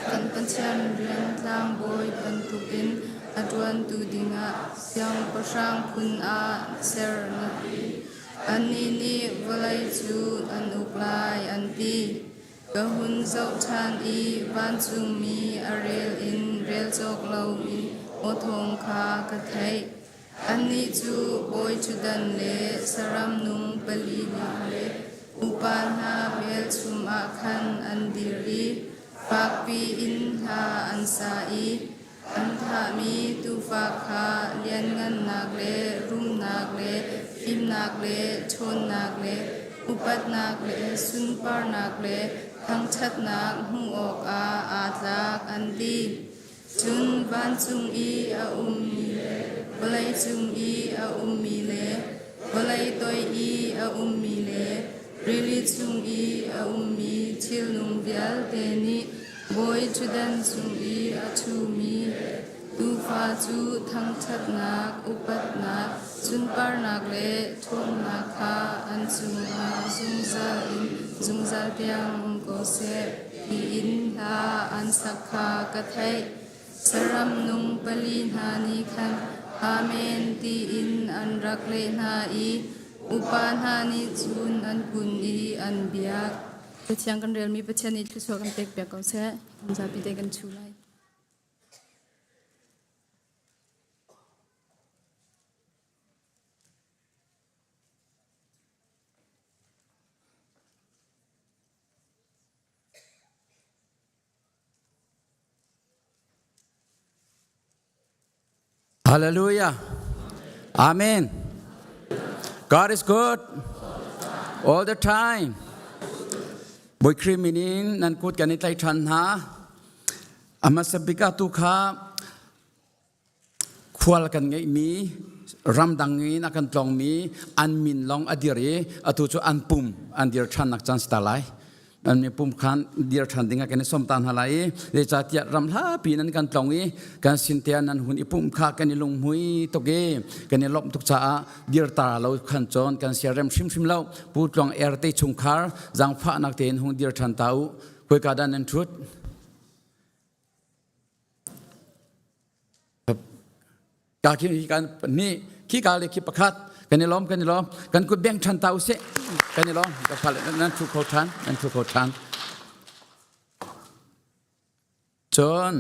Kan Pathian rian tlangbawi bantukin a ṭuantu dingah siangpahrang phun ah ser na si. Annih nih vawlei cu an uk lai, an ti. Ka hun zoh ṭhan i vancungmi a rel in rel cawk loin aw thawng kha ka theih. Annih cu bawi ṭhutdan le saram nung palinak le upa hna velchum ah khan an dir i fakpi in hla an sa i an thahmi tuufa kha lianhngannak le rumnak le fimnak le ṭhawnnak le upatnak le sunparnak le thangṭhatnak hmuh awkah aa tlak an ti. Cun vancung i a ummi le vawleicung i a ummi le vawlei toi i a ummi le rili chung i a ummi thilnung vialte nih bawi ṭhutdan cung i a ṭhumi Tuufa cu thangṭhatnak, upatnak, sunparnak le ṭhawnnak kha an cungah zungzal in zungzal tiang um ko seh. Tiin hla an sak kha ka theih. Saram nung pali hna nih khan Amen tiin an rak leh hna i upa hna nih cun an kun i an biak. Cathiang kan relmi Pathian nih thluachuah kan pekpiak ko seh. Kan zapi te kan chu lai. Hallelujah. Amen. God is good all the time. Bawi Khrih min in nan kut kan i tlai ṭhan hna. A hmasa bik ah tu kha khual kan ngeihmi ramdang in a kan tlawngmi an min lawng a dir i atu cu an pum an dir ṭhannak caan si ta lai an mi pum khan dir ṭhan ding ah kan i som ta hna lai i zeicahtiah ram hlapi nan kan tlong i kan sin te nan hun i pum kha kan i lunghmui tuk i kan i lawmh tuk caah dir ta lo khan cawn kan siarem hrimhrim lo pu tluang er te chungkhar zaangfahnak tein hung dir ṭhan ta u kuika dan nan ṭhut Ka khi kan ni khi ka le khi pakhat kan i lawm kan i lawm kan kut beng than ta usih kan i lawm ka phal nan thu kho than nan thu kho than cun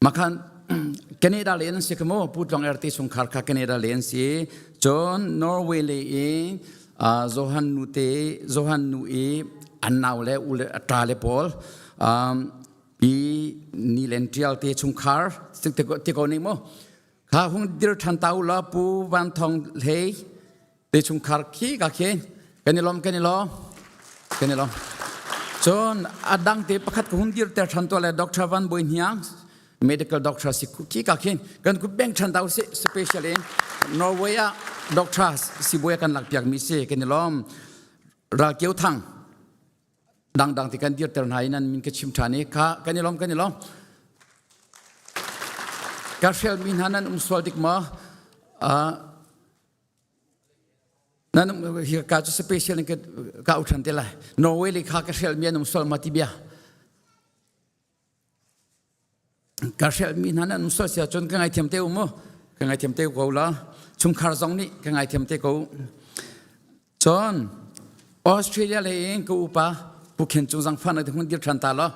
makhan Canada le an si kamo pu tlong RT sungkhar kha Canada le an si cun Norway le i Johan nu te Johan nu i an nau le u le ṭa le pawl pi ni len ṭial te chungkhar ti ko ning mu kha hung dir ṭhan ta u la pu van thong hlei te chungkhar khi ka khi kan i lom kan i lom kan i lom cun a dang te pakhat ka hun dir ter ṭhan to le Dr. Van Bui Hniang medical doctor si khi ka khin kan ku beng ṭhan ta u si special in Norway ah doctor sibuai kan lak piak mi si kan i lom ral keu thang dangdang ti kan dirter hna i nan min ka chim ṭhan i kha kan i lawm kan i lawm ka hrelmi hna nan um sual dik maw nan um hi ka cu special in ka u ṭhan te lai Norway le kha ka hrelmi an um sual ma ti bia Ka hrelhmi hna nan um sual si ahcun ka ngaithiam te u mu. Ka ngaithiam te ko la. Chungkhar zong nih ka ngaithiam te ko. Cun Australia lei in ka upa Pu Khen Cung zang fan hun dir than ta lo.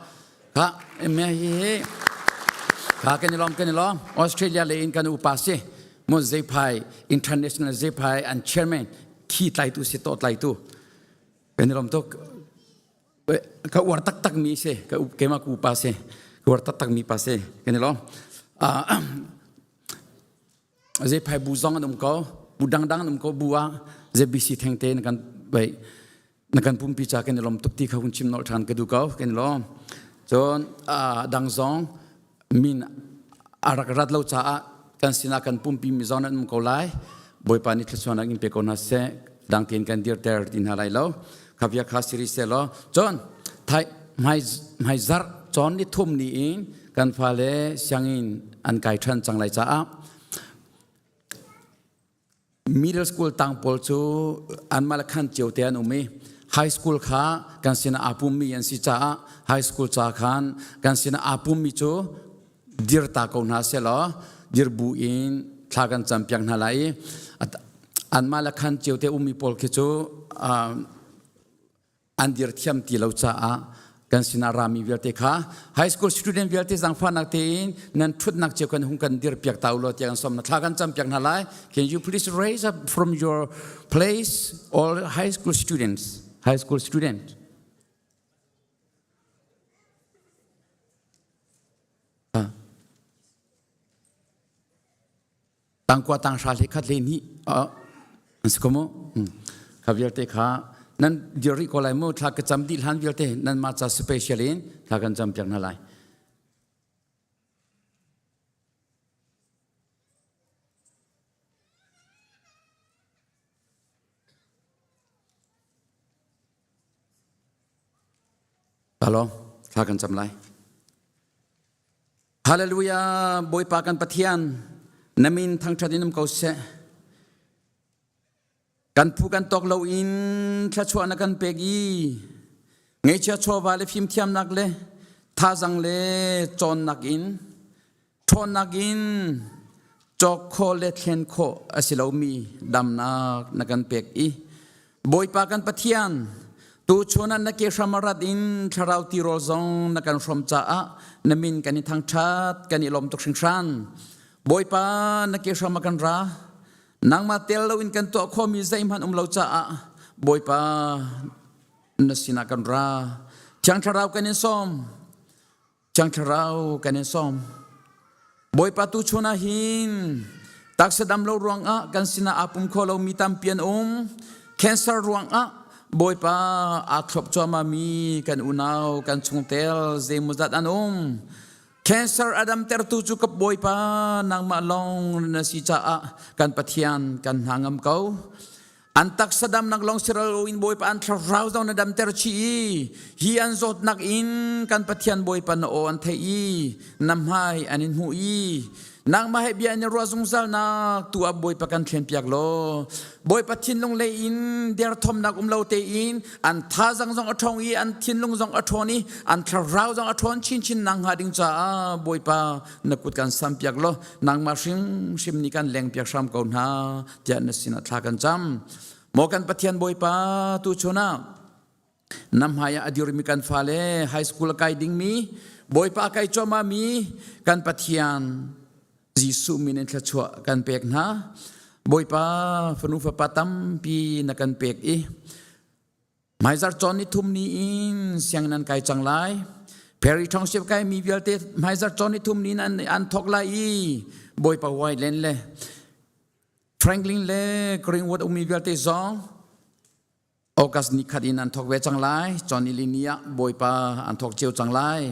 Ka me hi hi ka kan i lawm kan i lawm Australia lei in kan upa si mu Zephai International Zephai an chairman khi tlaitu si to tlaitu kan i lawm tuk ka uar taktak mi si ka keimah ku pa si ka uar taktak mi pa si kan i lawm. Zephai bu zong an um ko bu dangdang an um ko bu ah ZBC thengte na kan bai na kan pumpi cha kan i lom tuk ti kha hun chim nolh ṭhan ka duh ko kan i lawm cun dang zong min a rak rat lo caah kan sinah kan pumpi mi zong nan um ko lai bawipa nih thluachuahnak in pe ko hna seh dang tein kan dirter ti hna lai lo khavia kha siri se law cun thai hmai hmai zarh cawn ni thum ni in kan fale sianginn an kai ṭhan cang lai caah Middle school tang pawl cu anmah le khan cio te an um i high school kha kan sinah aa pummi an si caah high school ca khan kan sinah aa pummi cu dir ta ko hna sehlaw dir bu in thla kan campiak hna lai i anmah le khan cio te ummi pawl khi cu an dir thiam ti lo caah kan sinah rami vialte kha high school student vialte zangfahnak tein nan thutnak cio kan hung kan dir piak ta ulaw tiah kan som na thla kan cam piak hna lai. Can you please raise up from your place, all high school students, high school student? Tangkua tanghra hle khat le ni an si ko mu. Kha vialte kha nan dir rih ko lai mu. Thla ka cam dih hlan vialte nan mah ca special in thla kan cam piak hna lai. Alo, thla kan cam lai. Hallelujah, Bawipa kan Pathian, na min thangṭhat in um ko seh. Kan phu kan tawk lo in thluachuah na kan pek i ngeichia chawva le fimthiamnak le thazang le cawnnak in ṭhawnnak in cawk khawh le thlen khawh a si lomi damnak na kan pek i Bawipa kan Pathian, tuchun ah na ke hram a rat in thlarau tirawl zong na kan hrawm caah na min kan i thangṭhat, kan i lawm tuk hringhran. Bawipa, na ke hram a kan ra. Nangmah tel loin kan tuah khawhmi zeihmanh um lo caah Bawipa, na sinah kan ra. Thiang Thlarau kan in sawm. Thiang Thlarau kan in sawm. Bawipa tu chun ah hin taksa dam lo ruangah kan sinah aa pum kho lomi tampi an um. Cancer ruangah Bawipa aa thlop cuahmah mi kan unau kan chungtel zeimawzat an um. Cancer a damtertu cu ka Bawipa nangmah lawng na si caah kan Pathian kan hna ngam ko. An taksa damnak lawng si lo in Bawipa an thlarau zong na damter chih i hi an zawtnak in kan Pathian Bawipa na aw an theih i na hmai an in hmuh i nangmah he bia in i ruah zungzal nak tu ah Bawipa kan thlen piak law Bawipa thinlung lei in derthawmnak um lo tein an thazang zong a ṭhawng i an thinlung zong a ṭhawn i an thlarau zong a ṭhawn chinchin nak hnga ding caah Bawipa na kut kan sam piak law nangmah hrimhrim nih kan leng piak hram ko hna tiah na sinah thla kan cam. Maw kan Pathian Bawipa tu chun ah na hmai ah a dirmi kan fale high school a kai dingmi Bawipa kai cuahmah mi kan Pathian Jesuh min in thluachuah kan pek hna. Bawipa fanu fapa tampi na kan pek i Hmaizar cawn ni thum ni in sianginn an kai cang lai. Perry Township kai mi vialte hmaizar cawn ni thum ni in an, an thok lai i Bawipa Whiteland le Franklin le Greenwood ummi vialte zong August ni khat in an thok ve cang lai. Cawn ni li ni ah Bawipa an thok cio cang lai.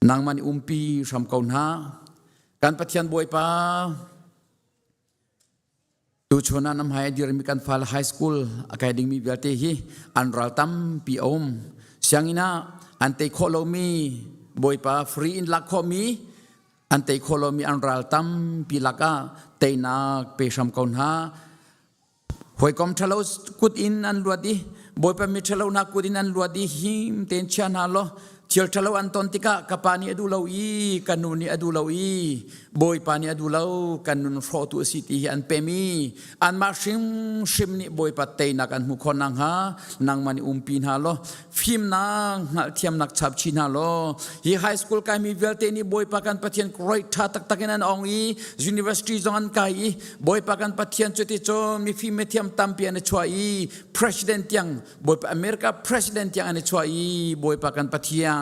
Nangmah nih umpi hram ko hna. Kan Pathian Bawipa Tuchun ah nam hai a dirmi kan fale high school a kai dingmi vialte hi an ral tampi a um. Sianginn ah an tei khawh lomi Bawipa free in lak khawhmi an tei khawh lomi an ral tampi lakah teinak pe hram ko hna. Hawikom ṭhalo kut in an luat i Bawipa mi ṭhalo hna kut in an luat i him tein chia hna law thil ṭhalo an ton tikah ka pa nih a duh lo i ka nu nih a duh lo i Bawipa nih a duh lo kan nun hrawhtu a si ti hi an pem i anmah hrimhrim nih Bawipa teinak an hmuh khawh nakhnga nangmah nih umpi hna law fimnak hngalhthiamnak chap chih hna law hi high school kaimi vialte nih Bawipa kan Pathian great ṭha taktak in an ong i university zong an kai i Bawipa kan Pathian cu ti cun mifim mithiam tampi an i chuah i president tiang Bawipa America president tiang an i chuah i Bawipa kan Pathian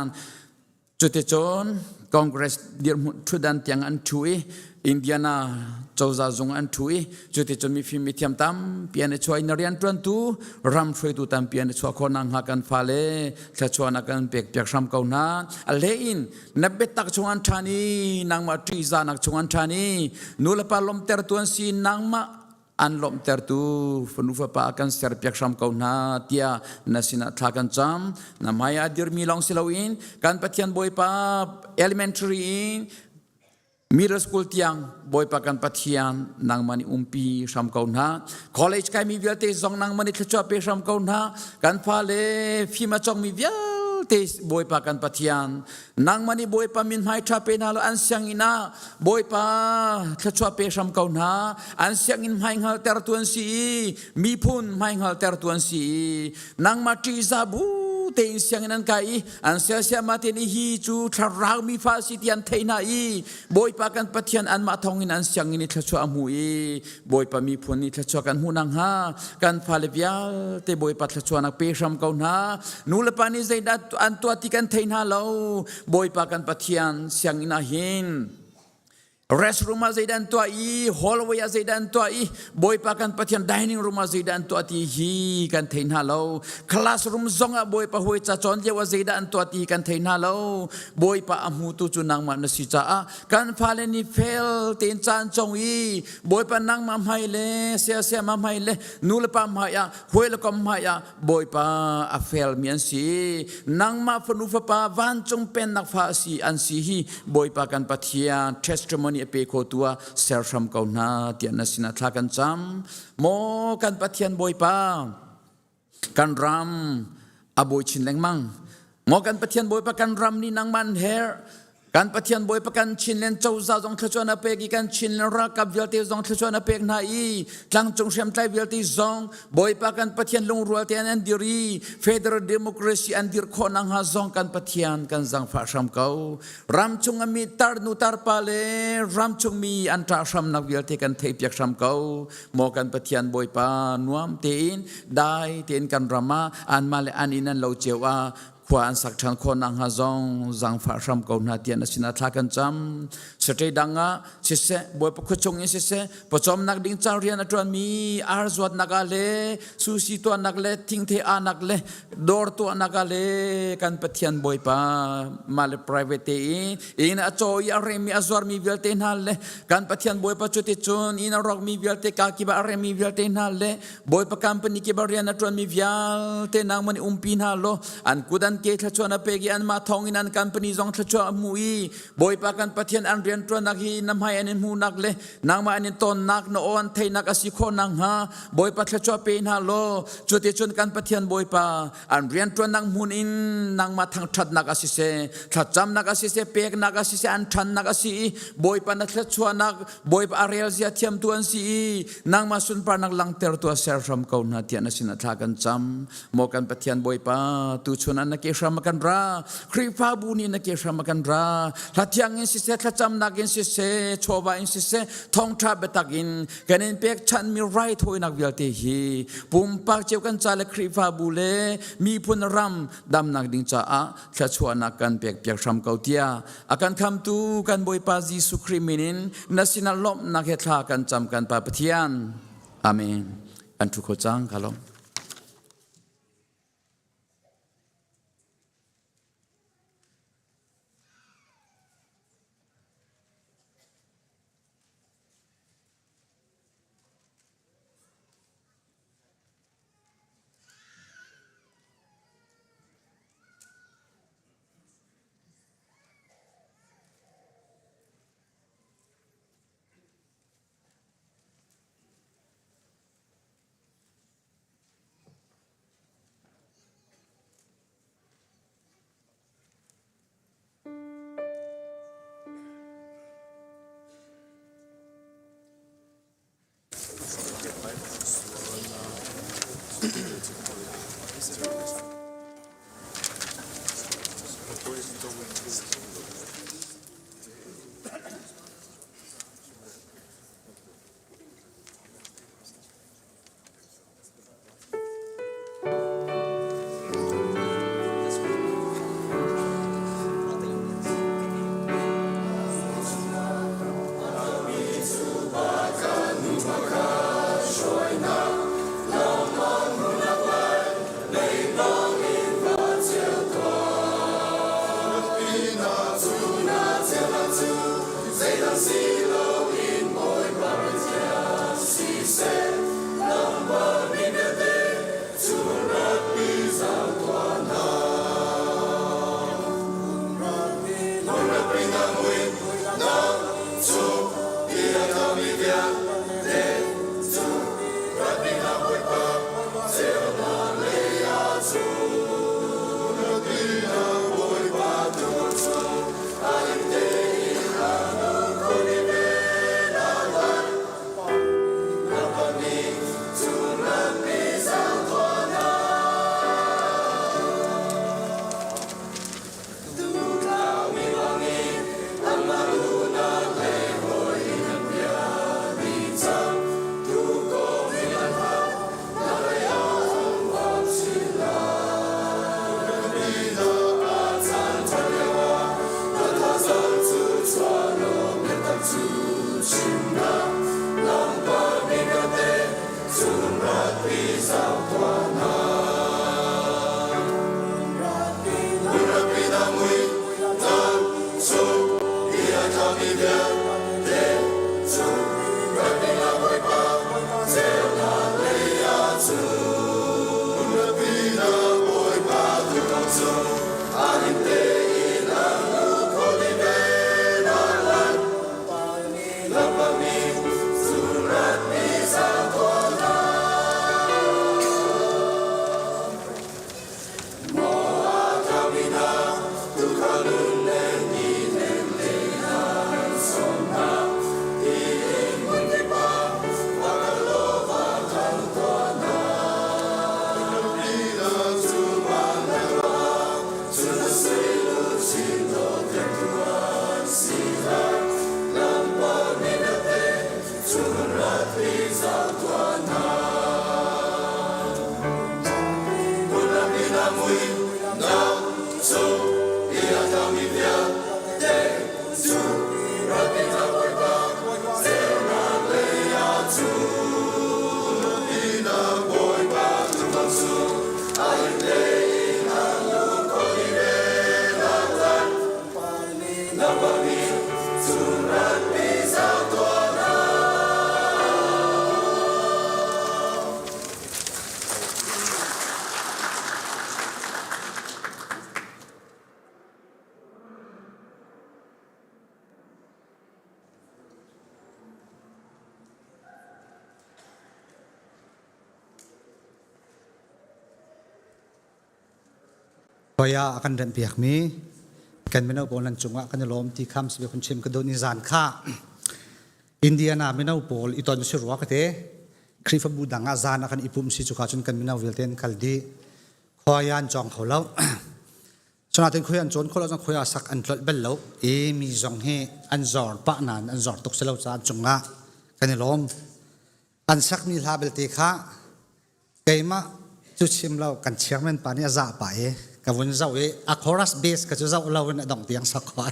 cuticun Congress dirhmun ṭhutdan tiang an ṭhu i. Indiana cozah zung an ṭhu i cuticun mifim mithiam tampi an i chuah i na rianṭuantu ram hruaitu tampi an i chuah khawh nakhnga kan fale thluachuahnak kan pekpiak hram ko hna. A hlei in na biatak chung an ṭhan i nangmah ṭihzahnak chung an ṭhan i nulepa lawmhtertu an si nangmah an lawmhtertu fanu fapa kan serpiak hram ko hna tiah na sinah thla kan cam. Na hmai ah dirmi lawng si loin kan Pathian Bawipa elementary in Middle school tiang Bawipa kan Pathian nangmah nih umpi hram ko hna. College kaimi vialte zong nangmah nih thluachuah pe hram ko hna. Kan fale fim a cawngmi vialte Bawipa kan Pathian nangmah nih Bawipa min hmai ṭha pe hna law an sianginn ah Bawipa thluachuah pe hram ko hna. An sianginn hmai hngaltertu an si i miphun hmai hngaltertu an si i nangmah ṭihzah bu tein sianginn an kai i an siasiama te nih hi cu thlarau mi fa si ti an theih hna i Bawipa kan Pathian anmah thawngin an sianginn i thluachuah a hmu i Bawipa miphun nih thluachuah kan hmuh nakhnga kan fale vialte Bawipa thluachuahnak pe hram ko hna. Nu le pa nih zeidah an tuah ti kan thei hna lo. Bawipa kan Pathian sianginn ah hin Restroom ah zeidah an tuah i hallway ah zeidah an tuah i Bawipa kan Pathian dining room ah zeidah an tuah ti hi kan thei hna lo. Classroom zong ah Bawipa hawi ca cawn lio ah zeidah an tuah ti hi kan thei hna lo. Bawipa a hmutu cu nangmah na si caah kan fale nih fel tein caan cong i Bawipa nangmah hmai le siasiama hmai le nu le pa hmai ah hawi le kom hmai ah Bawipa a felmi an si. Nangmah fanu fapa vancung pennak fa si an si hi Bawipa kan Pathian testimony a pe kho tu ah ser hram ko hna tiah na sinah thla kan cam. Maw kan Pathian Bawipa kan ram a bawi chin lengmang. Maw kan Pathian Bawipa kan ram nih nangmah an herh. Kan Pathian Bawipa kan Chinland cozah zong thluachuah na pek i kan Chinland ralkap vialte zong thluachuah na pek hna i tlangcung hriamtlai vialte zong Bawipa kan Pathian lungrual tein an dir i federal democracy an dir khawh nakhnga zong kan Pathian kan zangfah hram ko. Ramchung a mi tarnu tarpa le ramchung mi an ṭah hramnak vialte kan theihpiak hram ko. Maw kan Pathian Bawipa nuam tein dai tein kan ram ah anmah le an inn an lo cio ah khua an sak ṭhan khawh nakhnga zong zaangfah hram ko hna tiah na sinah thla kan cam. Sate dang ah siseh, Bawipa khuachung in siseh, pawcawmnak ding ca rian a ṭuanmi ar zuatnak ah le sushi tuahnak le thingthei ahnak le dawr tuahnak ah le kan Pathian Bawipa mah le private te in inn a caw i a remi a zuarmi vialte hna le kan Pathian Bawipa cuticun inn a rawkmi vialte kakip ah a remi vialte hna le Bawipa company kip ah rian a ṭuanmi vialte nangmah nih umpi hna law an kut an ke thluachuah na pek i anmah thawngin an company zong thluachuah a hmu i Bawipa kan Pathian an rianṭuannak hi na hmai an in hmuhnak le nangmah an in tonnak na aw an theihnak a si khawh nakhnga Bawipa thluachuah pe hna law cuticun kan Pathian Bawipa an rianṭuannak hmun in nangmah thangṭhatnak a siseh thlacamnak a siseh peknak a siseh an ṭhannak a si i Bawipa na thluachuahnak Bawipa a rel zia thiamtu an si i nangmah sunparnak langhtertu a ser hram ko hna tiah na sinah thla kan cam. Maw kan Pathian Bawipa, tuchun ah na ke hram a kan ra. Khrihfabu nih na ke hram a kan ra. Hlathiang in siseh, thlacamnak in siseh, chawva in siseh, thawngṭha biatak in kan in pekchanhmi raithawinak vialte hi pumpak cio kan ca le Khrihfabu le miphun ram damnak ding caah thluachuahnak kan pekpiak hram ko tiah a kan khamtu kan Bawipa Jesuh Khrih min in na sinah lawmhnak he thla kan cam kan Pa Pathian. Amen. Kan thu kho cang ka lawm. Hoi ah a kan remhpiakmi kan mino pawl nan cungah kan i lawm ti kham si hun chim ka dun i zan kha Indiana mino pawl i ton si rua ka te Khrihfabu dang ah zan ah kan i pum si cuka cun kan mino vialte an kal dih khua an cawng kho lo Cunatin khoi an cawn kho lo cun khoi ah sak an tlolh bel lo i mi zong hi an zor pah nain an zor tuk si lo caah an cungah kan i lawm. An sakmi hla belte kha keimah cu chim lo kan chairman pa nih a zah pah i ka vun zoh i a chorus bass ka cu zoh lo in a dongh tiang sak khawh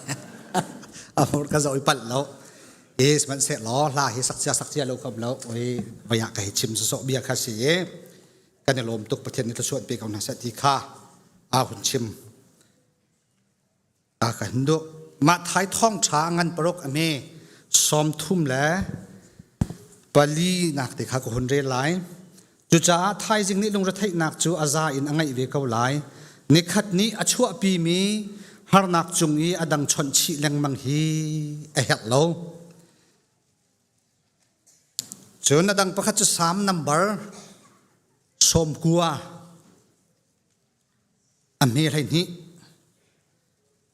a hmur ka zoh i palh lo i sihmanhsehlaw hla hi sak cia sak cia lo khom lo oi vai ah ka hi chim sawsawh bia kha si i kan i lawm tuk Pathian nih thluachuah pe ko hna seh ti kha a hun chim a ka hin duh mah thai thawng ṭha ngan paruk a me 33 le pali nak te kha ka hun rel lai cucaah thaizing nih lungretheihnak cu a za in a ngeih ve ko lai nikhat nih a chuahpi mi harnak cung i a dang chawnh chih lengmang hi a herh lo Cun a dang pakhat cu Salm nambar 90 a hme 12.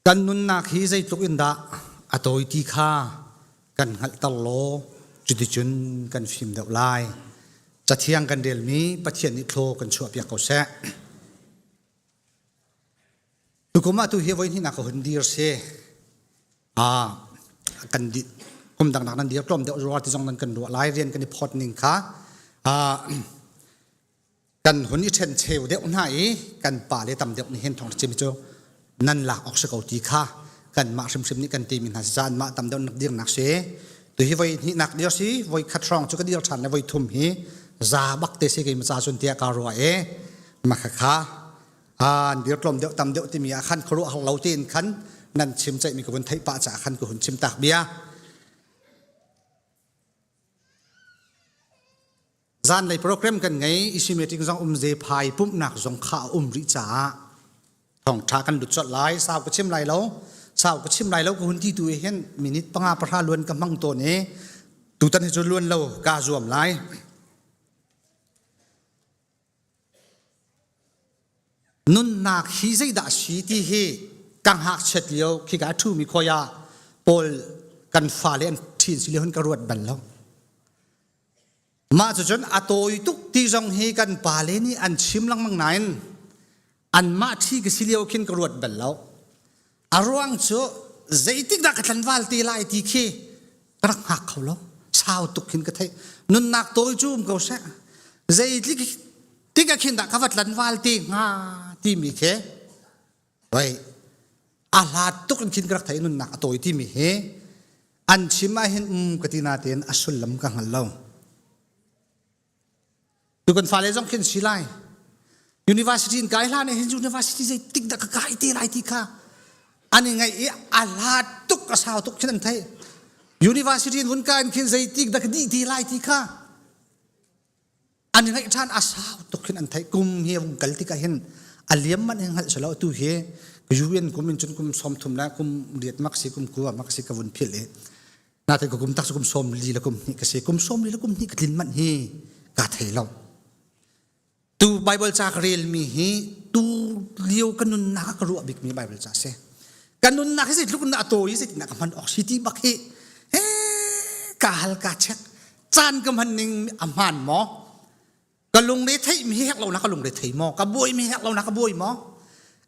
Kan nunnak hi zeitluk in dah a tawi ti kha kan hngalhter law cuticun kan fim deuh lai. Cathiang kan relmi Pathian nih thlaw kan chuahpiak ko seh. Tukum ah tu hi voi hnihnak ka hun dir si. Ah, kan di kum dang nak nan dir tlawm deuh ruah ti zong nan kan ruah lai rian kan i phawt ning kha ah kan hun i ṭhen cheu deuh hna i kan pa le tam deuh nih hin thawng chim cu nan lak awk si ko ti kha kan mah hrimhrim nih kan timi hna si caan mah tam deuh nak dir nak si tu hi voi hnih nak dir si voi khat hrawng cu ka dir ṭhan le voi thum hi za bak te si kei ma ca cun tiah ka ruah e ma kha kha an dir tlawm deuh tam deuh timi ah khan khuaruah har lo tein khan nan chim ceihmi ka vun theih pah caah khan ka hun chim tak bia. Zanlei program kan ngei isi meeting zong um ze phai pumhnak zong kha a um rih caah thawngtha kan lut colh lai sau ka chim lai lo sau ka chim lai lo ka hun ti tu hin minute panga pahra luan ka hmang tawn i tutan hi cu luan lo ka zuam lai Nunnak hi zeidah a si ti hi ka ngakchiat lio khika a ṭhumi khawi ah Paul kan fale an ṭhin si lio hin ka ruat bal lo. Mah cucun a tawi tuk ti zong hi kan pale nih an chim lengmang nain anmah ṭhi ka si lio khin ka ruat bal lo. A ruang cu zeitik dah ka tlanval te lai ti khi ka rak hngak kho lo. Sau tuk khin ka theih. Nunnak tawi cu um ko seh. Zeitik tik ah khin dah ka va tlanval te hnga timi khi wei a hlat tuk in khin ka rak theih nunnak a tawi timi hi an chim ah hin um ka ti natein a sullam ka hngal lo. Tu kan fale zong khin si lai. University in kai hlan hin university zei tik dah ka kai te lai ti kha an i ngaih i a hlat tuk a sau tuk khin an theih. University in vun kai in khin zei tik dah ka dih te lai ti kha an i ngaih ṭhan a sau tuk khin an theih. Kum hi a vung kal tikah hin A liam man in hngalh selo tu hi UN kum in cun kum som thum la kum riat mak si kum kua mak si ka vun phil i natin ka kum tak cu kum som li le kum hnih ka si kum som li le kum hnih ka tlin man hi ka thei lo Tu Bible ca ka relmi hi tu lio ka nunnak ah ka ruah bikmi Bible ca si. Ka nunnak hi zeitluk in dah a tawi zeitindah ka hman awk si ti bak hi he ka hal ka check caan ka hman ning a hmaan maw? Ka lungre theihmi hi herh lo na ka lungre thei maw? Ka buaimi herh lo na ka buai maw?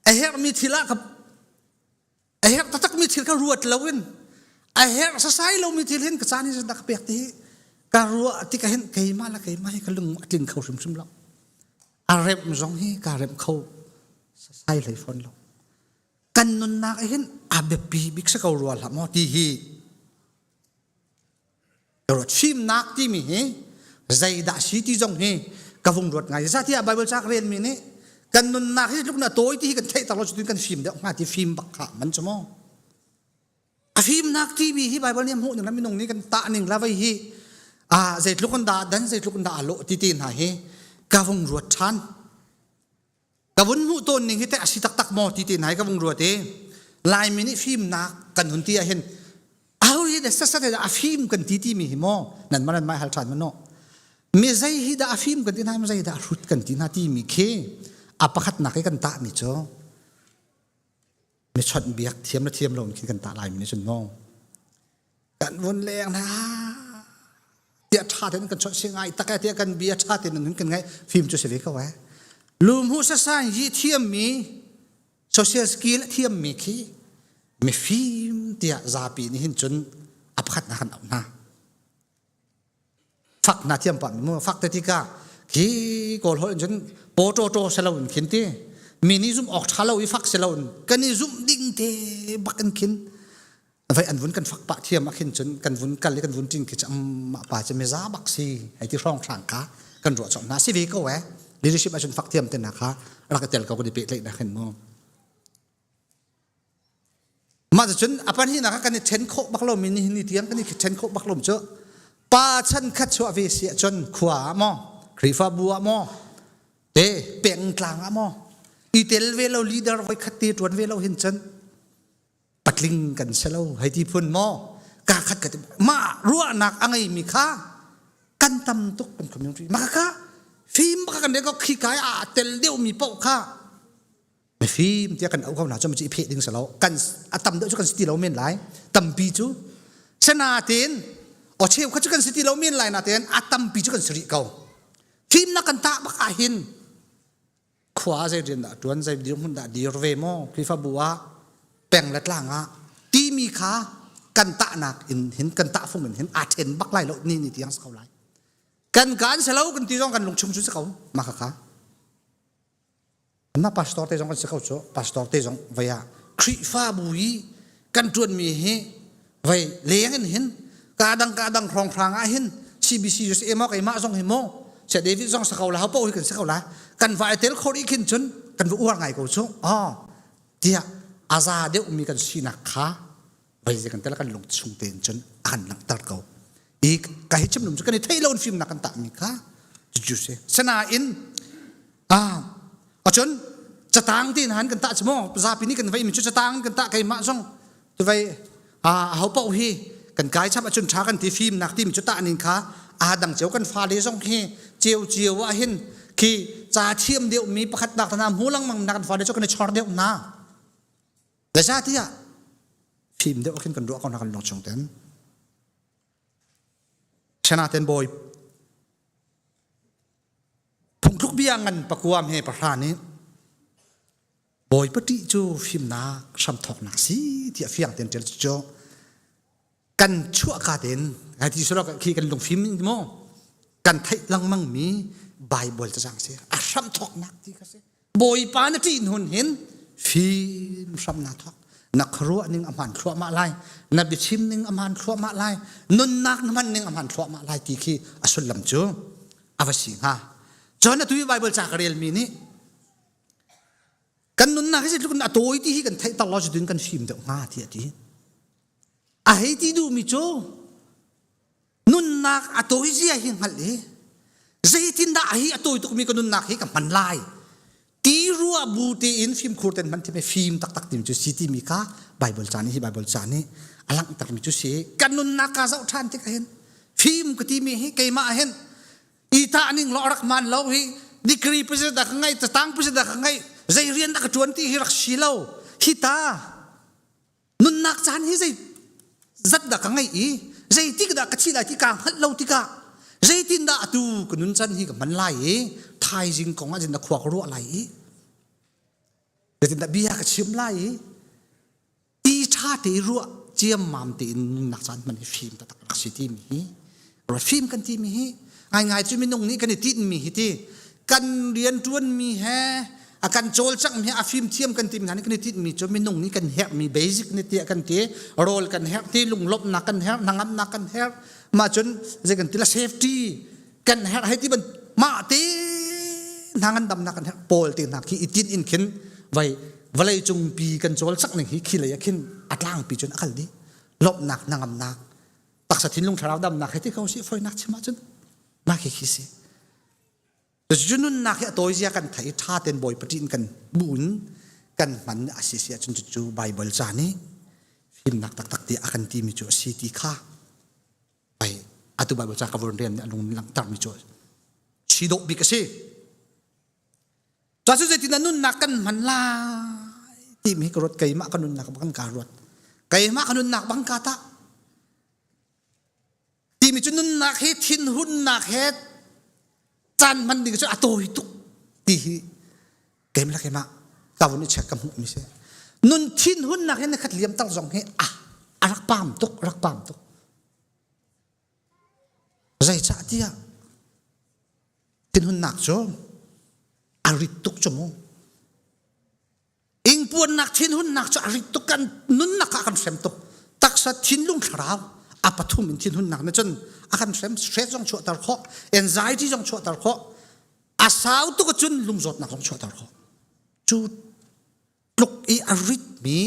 A herhmi thil ah ka a herh taktakmi thil kha ruat loin a herh sasai lomi thil hin ka caan hi dah ka pek ti hi ka ruah tikah hin keimah le keimah hi ka lung a tling kho hrimhrim lo a remh zong hi ka remh kho sasai hlei fawn lo kan nunnak hin a biapi bik si ko rua hlah maw ti hi Fimnak timi hi zeidah si ti zong hi ka vung ruat ngai. Zeicahtiah Bible ca ka relmi nih kan nunnak hi tluk na tawi ti hi kan theih tak lo cutin kan fim deuh hnga ti fim bak kha man cu maw. A fimnak timi hi Bible nih a hmuh ning le minung nih kan tah ning la vei hi ah zeitluk an dah dan zeitluk an dah a lawh ti te hna hi ka vung ruat ṭhan. Ka vun hmuh tawn ning hi teh a si taktak maw ti te hna hi ka vung ruat i Laimi nih fimnak kan hun ti ahhin aho hi dah sasat a fim kan ti timi hi maw nan mah nan mah hal ṭhan maw mi zei hi dah a fim kan ti hna mi zei dah a hrut kan ti hna timi khi a pakhatnak i kan tahmi cu mi chawnh biak thiam le thiam lo in khin kan tah lai mi nih cun maw kan vun leng hna tiah ṭha tein kan chawnh si ngai tak e tiah kan bia ṭha tein nan kan ngaih fim cu si ve ko eh lumhu sasan yi thiammi social skill a thiammi khi mifim tiah zapi nih hin cun a pakhat na kan auh hna fak na thiam pah mu fak te tikah khi kawl holh in cun pawṭawṭaw selo in khin ti mi nih zumh awk ṭha lo i fak selo in kan i zumh ding te bak in khin vai an vun kan fak pah thiam ah khin cun kan vun kal i kan vun ṭin khi cu amah pa cu miza bak si hei ti hrawng hrang kha kan ruah cawk hna si ve ko eh leadership ahcun fak thiam te na kha rak i tel ko kan i pehtlaihnak hin mu Mah cun a pahnihnak ah kan i ṭhen khawh bak lomi nihin ni tiang kan i ṭhen khawh bak lo cu pa chan khat chuah ve si ahcun khua ah maw Khrihfabu ah maw te pengtlang ah maw i tel ve lo leader voi khat te ṭuan ve lo hin cun patling kan si lo hei ti phun maw ka khat ka mah ruahnak a ngeimi kha kan tam tuk kan community mah kha fim bak kan ko khi kai a tel deuhmi paoh kha mifim tiah kan auh ko hna cu i pheh ding si lo kan a tam deuh cu kan si ti lo men lai tampi cu sanatin o cheu kha cu kan si ti lo men lai natin a tampi cu kan si rih ko fimnak kan tah bak ah hin khua zei rian dah tuan zei dirhmun dah dir ve maw Khrihfabu ah peng le tlang ah timi kha kan tahnak in hin kan tahfung in hin aa then bak lai lo ni ni tiang si ko lai kan kan si lo kan ti zong kan lungchung cu si ko mah kha Mah pastor te zong kan si ko cu pastor te zong vei ah Khrihfabu i kan ṭuanmi hi vei leng in hin ka dang ka dang hrawnghrang ah hin CBC cu si maw keimah zong hi maw Saya David zong sa ko la ho hi kan si ko la kan va tel kho rih khin cun kan va uar ngai ko cu oh tiah a za deuhmi kan sinak kha vei kan tel kan lung chung tein cun a kan langhter ko i ka hi chim lum cu kan i theih lo fimnak kan tahmi kha cu si sanain ah acun catang te han kan tah chu mo zapi nih kan vei mi cu catang kan tah keimah zong tu vei a ho paoh hi kan kai chap acun tha kan ti fimnak ti mi cu tah ning kha a dang ceu kan fale zong hi ceu cio ah hin khi ca thiam deuh mi pakhat nak na mu langmang na kan fale cu kan i chor deuh na Zeicahtiah fim deuh khin kan ruah ko hna kan lung chung ten. Senaten bawi phungthluk bia ngan pakuam he pahra nih bawi pati cu fimnak hramthawknak si tiah fiang ten ṭial cu kan chuahka tein ai ti silo khi kan lungfim maw kan theih lengmang mi Bible cacang si a hram thawknak ti kha si Bawipa na ṭih hun hin fim hram na thawk na khuaruah ning a hmaan thluahmah lai na biachim ning a hmaan thluahmah lai nunnak na hman ning a hmaan thluahmah lai ti khi a sullam cu a va si hnga cun atu i Bible ca ka relmi nih kan nunnak hi zeitluk in a tawi ti hi kan theih tak lo cutin kan fim deuh hnga ti a ti A hei ti duhmi cu nunnak a tawi zia hi hngalh i zeitindah hi a tawi tukmi ka nunnak hi ka hman lai. Ti ruah bu tein fimkhur ten hman thiam fim taktak timi cu si timi kha Bible ca nih hi Bible ca nih a langhtermi cu si. Kan nunnak ka zoh ṭhan tik ahhin fim ka timi hi keimah ahhin i tah ning law rak man lo hi degree pazit dah ka ngei catang pazit dah ka ngei zei rian dah ka ṭuan ti hi rak si lo hi ta nunnak caan hi zei zat dah ka ngeih i zeitik dah ka thi lai ti kaa hngalh lo tikah zeitindah atu ka nun can hi ka hman lai i thaizing kong ah zindah khua ka ruah lai i zeitindah bia ka chim lai i ti ṭha te ruah ciammam tein nunnak caan hman hi fim taktak rak si timi hi fim kan timi hi ngaingai cu minung nih kan i tinhmi hi ti kan rianṭuanmi he a kan cawlcanghmi a fimthiam kan timi hna nih kan i tinhmi cu minung nih kan herhmi basic ni tiah kan ti rawl kan herh ti lunglawmhnak kan herh hnangamnak kan herh mah cun zei kan ti la safety kan herh hei ti ban mah te hna ngandamnak kan herh pawl te hna khi i tinh in khin vai vawlei cungpi kan cawlcangh ning hi khi lei ah khin a tlangpi cun a kal dih lawmhnak hnangamnak taksa thinlung thlarau damnak he ti ko si foinak chim ahcun mah khi khi si Cucu nunnak hi a tawizia kan theih i ṭha tein Bawipa ṭih in kan bu in kan hman a si si ahcun cucu Baibal ca nih fimnak taktak ti a kan timi cu a si ti kha ai atu Baibal ca ka vun rian nih a lung langhtermi cu si dawh bik a si. Cu zeitin na nunnak kan hman lai timi ka ruat keimah ka nunnak bang ka ruat keimah ka nunnak bang ka tah timi cu nunnak hi thinhunnak he caan hman ding cu a tawi tuk ti hi keimah le keimah ka vun i check ka hmuh mi si nun thinhunnak he nikhat liam tak zong hi a a rak pam tuk rak pam tuk zeicah tiah thinhunnak cu a rit tuk cu mu Ingpuannak thinhunnak cu a rit tuk kan nunnak ah a kan hrem tuk. Taksa thinlung thlarau a pathum in thinhunnak nih cun a kan hrem stress zong chuahter khawh, anxiety zong chuahter khawh, a sau tuk ahcun lungzawtnak zong chuahter khawh. Cu tluk i a ritmi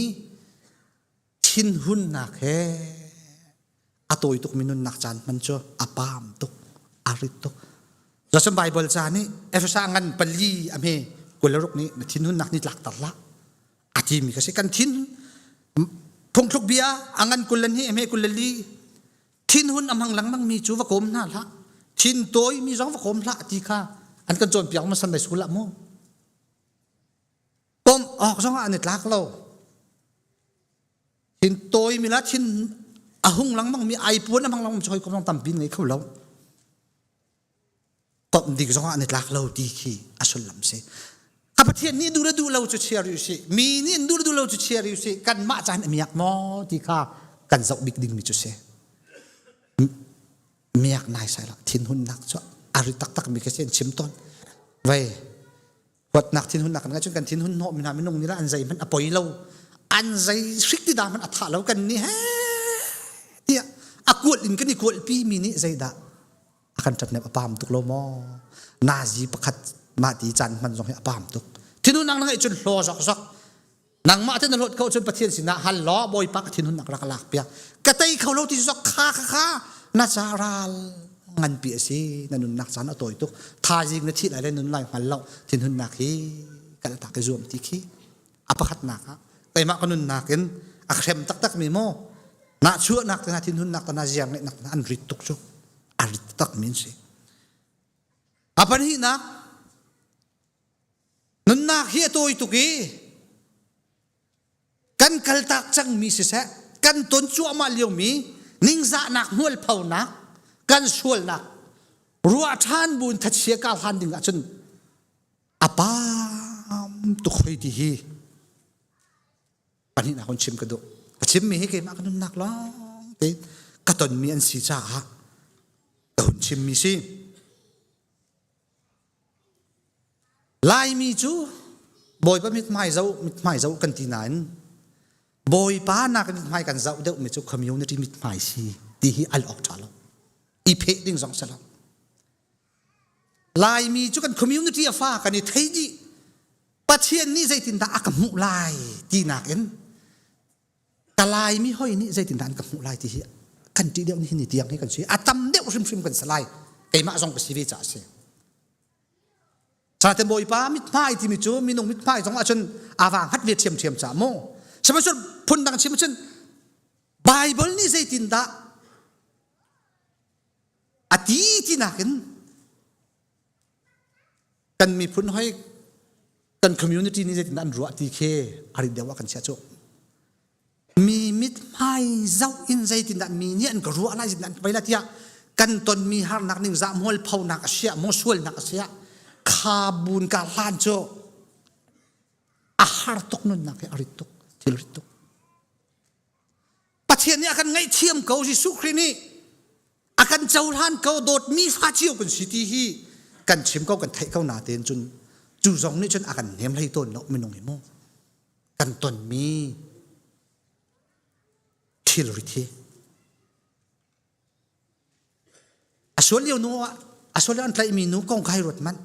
thinhunnak he a tawi tukmi nunnak caan hman cu a paam tuk a rit tuk Joshua Bible ca nih Efesa ngan pali a hme 26 nih na thinhunnak ni tlak tar hlah a timi ka si kan thin phungthluk bia a ngan kul le hnih a hme 24 thinhun a hmang lengmang mi cu va kawm hna hlah thin tawi mi zong va kawm hlah ti kha an kan cawnpiak ma Sunday school ah mu pom awk zong ah an i tlak lo Thin tawi mi la thin a hung lengmang mi ai puan a hmang lengmang cu hawikom zong tampi ngei kho lo. Komh dik zong ah an i tlak lo ti khi a sullam si. A Pathian nih duh le duh lo cu chia rih usih. Mi nih duh le duh lo cu chia rih usih. Kanmah caan a miak maw ti kha kan zoh bik ding mi cu si. Miak nai sai la thinhunnak cu a ri taktak mi khi si an chim tawn. Vei huatnak thinhunnak kan ngai cun kan thinhun hnawh mi hna minung nih an zei hmanh a poi lo an zei hrik ti dah hmanh a thah lo kan nih he tiah a kual in kan i kualpi mi nih zeidah a kan ṭatnep a pam tuk lo maw nazi pakhat mah ti caan hman zong hi a pam tuk thinhunnak na ngeih cun hlaw zok zok Nangmah te na hlawt ko cun Pathian sinah hal law Bawipa ka thinhunnak rak lak piak. Ka tei kho lo ti zok kha kha kha na ca ral nganpi a si na nunnak caan a tawi tuk thaizing na thih lai le nun lai hngal lo thinhunnak hi kal tak i zuam ti khi a pakhatnak ah keimah ka nunnak in a hrem taktak mi maw na chuahnak te na thinhunnak te na ziang ngeihnak na an rit tuk cu a rit tak mi an si a pahnihnak Nunnak hi a tawi tuk i kan kaltak cangmi siseh, kan ton cuahmah liomi ningzahnak hmualphonak, kan sualnak ruah ṭhan buin thachia kar hlan ding ahcun a paam tuk hoi ti hi pahnihnak hun chim ka duh. Ka chimmi hi keimah ka nunnak lawng te ka tonmi an si caah ka hun chimmi si. Laimi cu Bawipa mithmai zoh mithmai zoh kan ti nain Bawipa nakin mithmai kan zoh deuhmi cu community mithmai si ti hi al awk ṭha lo. I pheh ding zong si lo. Laimi cu kan community a fa kan i thei dih. Pathian nih zeitindah a ka hmuh lai ti nakin ka Laimi hoi nih zeitindah an ka hmuh lai ti hi kan ṭih deuh ni hi ni tiang hi kan si. A tam deuh hrimhrim kan si lai. Keimah zong ka si ve caah a si. Sate Bawipa mithmai timi cu minung mithmai zong ahcun aa vang hat ve ṭhiamṭhiam ca mu. Sihmanhsehlaw phundang chim cun Bible nih zeitindah a ti ti nakin kan miphun hoi kan community nih zeitindah an ruah ti khi a rit deuh ah kan chia cu. Mi mithmai zoh in zeitindah mi nih an ka ruah lai zeitindah an ka pei lai tiah kan tonmi harnak ning zah mualphonak a siah maw sualnak a siah kha bun ka hlan cu a har tuk nunnak hi a rit tuk thil rit tuk Pathian nih a kan ngaihthiam ko Jesuh Khrih nih a kan cohlan ko dawtmi fa cio kan si ti hi kan chim ko kan theih ko natein cun cu zong nih cun a kan hnem hlei tawn lo minung hi mu kan tonmi thilrit hi a sual lio nu ah a sual lio an tlaihmi nu kong kha hei ruat manh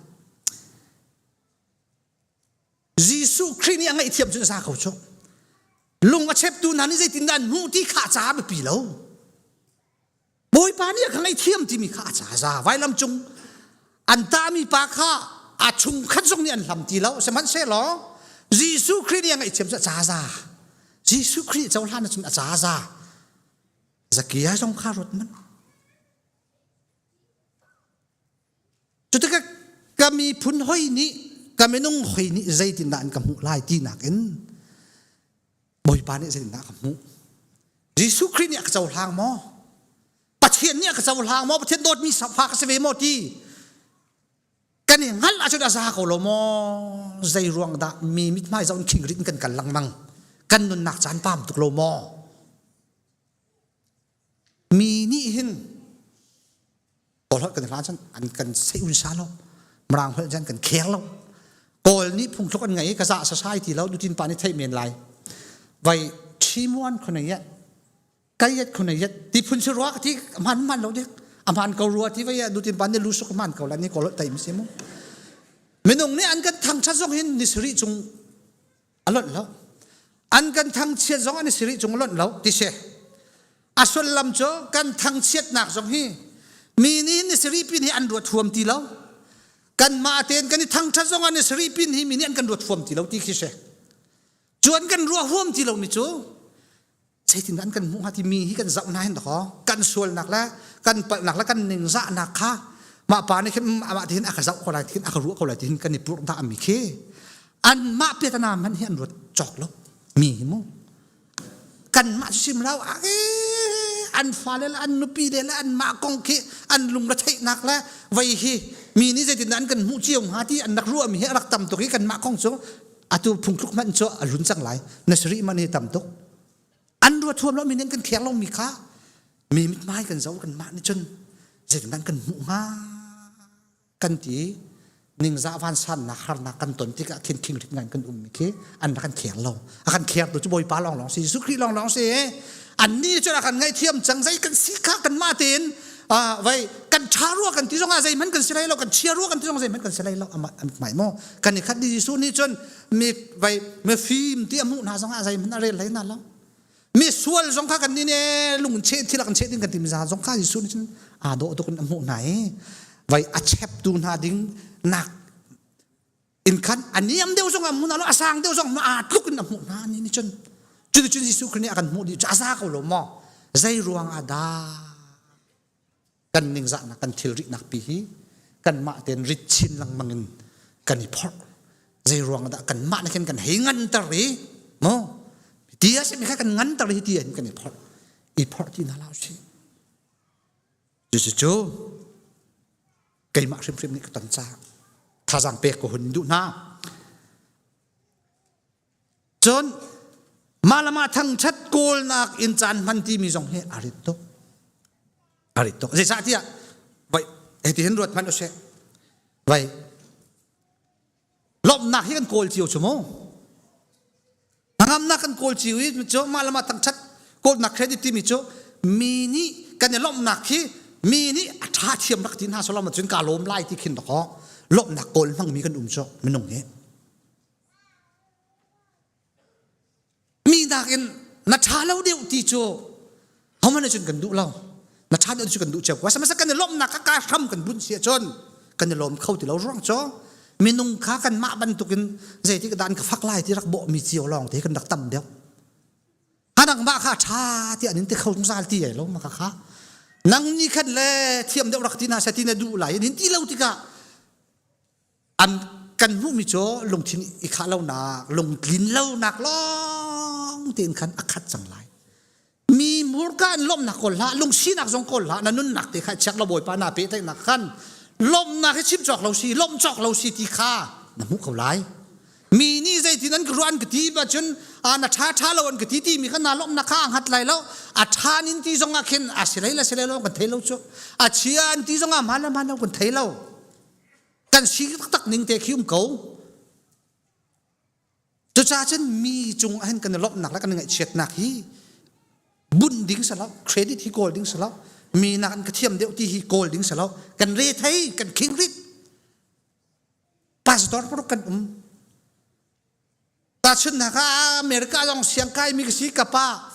Jesuh Khrih nih a ngaihthiam cun a za ko cu lung a cheptu hna nih zeitindah an hmuh ti kha ca a biapi lo Bawipa nih a ka ngaihthiam timi kha a ca za vailam cung an tami pa kha a chungkhat zong nih an hlam ti lo sihmanhsehlaw Jesuh Khrih nih a ngaihthiam cu a ca za Jesuh Khrih cohlan ahcun a ca za Zakia zong kha ruat man cu tikah ka miphun hoi nih ka minung hoi nih zeitindah an ka hmuh lai ti nakin Bawipa nih zeitindah a ka hmuh? Jesuh Khrih nih a ka cohlang maw? Pathian nih a ka cohlang maw? Pathian dawtmi fa ka si ve maw ti kan i hngalh ahcun a za ko lo maw? Zei ruang dah mi mithmai zoh in khingrit in kan kal lengmang? Kan nunnak caan pam tuk lo maw? Mi nih hin Kawl holh kan hlan cun an kan sei un sa lo. Mirang holh cun kan kheng lo. Kawl nih phungthluk an ngei i ka zah sasai ti lo dutin pa nih theih men lai. Vai chimuan khunai kayat khunai ti phun si rua ka ti man man lo dek aman ko rua ti vai dutin pa nih lusuk man ko la ni kawl holh tai mi si mu. Minung nih an kan thangthat zong hin ni sari cung a lonh lo an kan thangchiat zong an i sirih cung a lonh lo ti si a sullam cu kan thangchiatnak zong hi mi nih ni sarih pin hi an ruat huam ti lo kanmah tein kan i thangthat zong ah ni sarih pin hi mi nih an kan ruat huam ti lo ti khi si cu an kan ruah huam ti lo mi cu zeitin an kan hmuh hnga ti mi hi kan zoh hna hin dakaw kan sualnak le kan palhnak le kan ningzahnak kha mah pa nih khin amah ti hin a ka zoh ko lai ti hin a ka ruah ko lai ti hin kan i purh dah mi khi anmah piatana hmanh hi an ruat cawk lo mi hi mu kanmah cu sim lo an fale le an nupi le le anmah kong khi an lung le theihnak le vei hi mi nih zeitin an kan hmuh cio hnga ti an rak ruah mi hi a rak tam tuk i kanmah kong cu atu phungthluk hmanh cu a lun cang lai na sari man hi tam tuk an ruat huam lo mi nih kan kheng lo mi kha mi mithmai kan zo kan mah nih cun zeitin kan hmuh hnga kan ti ningzah vansannak harnak kan ton tikah khin khingrit ngai kan um mi khi an rak kan kheng lo a kan kheng tu cu bawipa lawng lawng si Jesuh Khrih lawng lawng si an nih cun a kan ngaihthiam cang zei kan si kha kan mah tein vai kan ṭha rua kan ti zongah zeihmanh kan si lai lo kan chia rua kan ti zong zeihmanh kan si lai lo ama an hmai maw kan i khat ni Jesuh nih cun mi vai mifim ti a hmuh hna zongah zeihmanh a rel hlei hna lo mi sual zong kha kan ni ne lung che thil kan che ding kan ti mi zong kha Jesuh nih cun aa dawh tuk in a hmuh hna i vai a cheptu hna ding nak in khan a niam deuh zong ah hmu hna lo a sang deuh zong aa tluk in a hmuh hna ni nih cun cuticun Jesuh Khrih nih a kan hmuh dih cu a za ko lo maw zei ruang ah dah kan ningzahnak kan thilrihnak pi hi kanmah tein rit chin lengmang in kan i phorh zei ruang dah kanmah nih khin kan hei nganter i maw ti a simi kha kan nganter hi ti in kan i phorh i phorh ti hna hlah usih cucu keimah hrimhrim nih ka ton caah thazaang pek ka hun duh hna cun mah le mah thangṭhat kawlnak in caan hman timi zong hi a rit tuk a rit tuk zeicahtiah vai hitihin ruat hmanh usih vai lawmhnak hi kan kawl cio cu mu Hnangamnak kan kawl cio i cu mah le mah thangṭhat kawlnak credit timi cu mi nih kan i lawmhnak khi mi nih a ṭha thiam rak ti hna salam cun kaa lawm lai ti khin dakaw lawmhnak kawl hmangmi kan um cu minung hi mi nakin na ṭha lo deuh ti cu homan cun kan duh lo na ṭha deuh cu kan duh cio ko sihmanhsehlaw kan i lawmhnak kha kaa hram kan bunh si ahcun kan i lawm kho ti lo ruang cu. Minung kha kanmah bantukin zeitik dah an ka fak lai ti rak bawhmi cio lawng te kan rak tam deuh. Nangmah kha ṭha tiah an in ti kho zungzal ti ai lo maka kha. Nang nih khan le thiam deuh rak ti hna seh ti na duh lai in ti lo tikah an kan hmuhmi cu lungthin i khah lonak lungtlin lonak lawng tein khan a khat cang lai. Mi hmurka in lawmhnak kawl hlah, lungsinak zong kawl hlah, na nunnak te kha chiak lo Bawipa naa pehtlaihnak khan lawmhnak hi chim cawk lo si, lawmh cawk lo si ti kha na hmuh ko lai. Mi nih zeitin an ka ruah an ka ti cun na ṭha ṭha lo an ka ti timi kha naa lawmhnak kha a hngat lai lo. A ṭha nin ti zong ah khin a si lei le si lei lo kan thei lo cu. A chia an ti zong ah hmaan le hmaan lo kan thei lo. Kan si taktak ning te khi um ko. Cucaah cun mi cung ah hin kan i lawmhnak le kan i ngaihchiatnak hi bunh ding si lo, credit hi kawl ding si lo, mi nak an ka thiam deuh ti hi kawl ding si lo, kan rethei, kan khingrit. Pastor paruk kan um. Tahchunhnak ah America zong siangkai mi ka si ka pa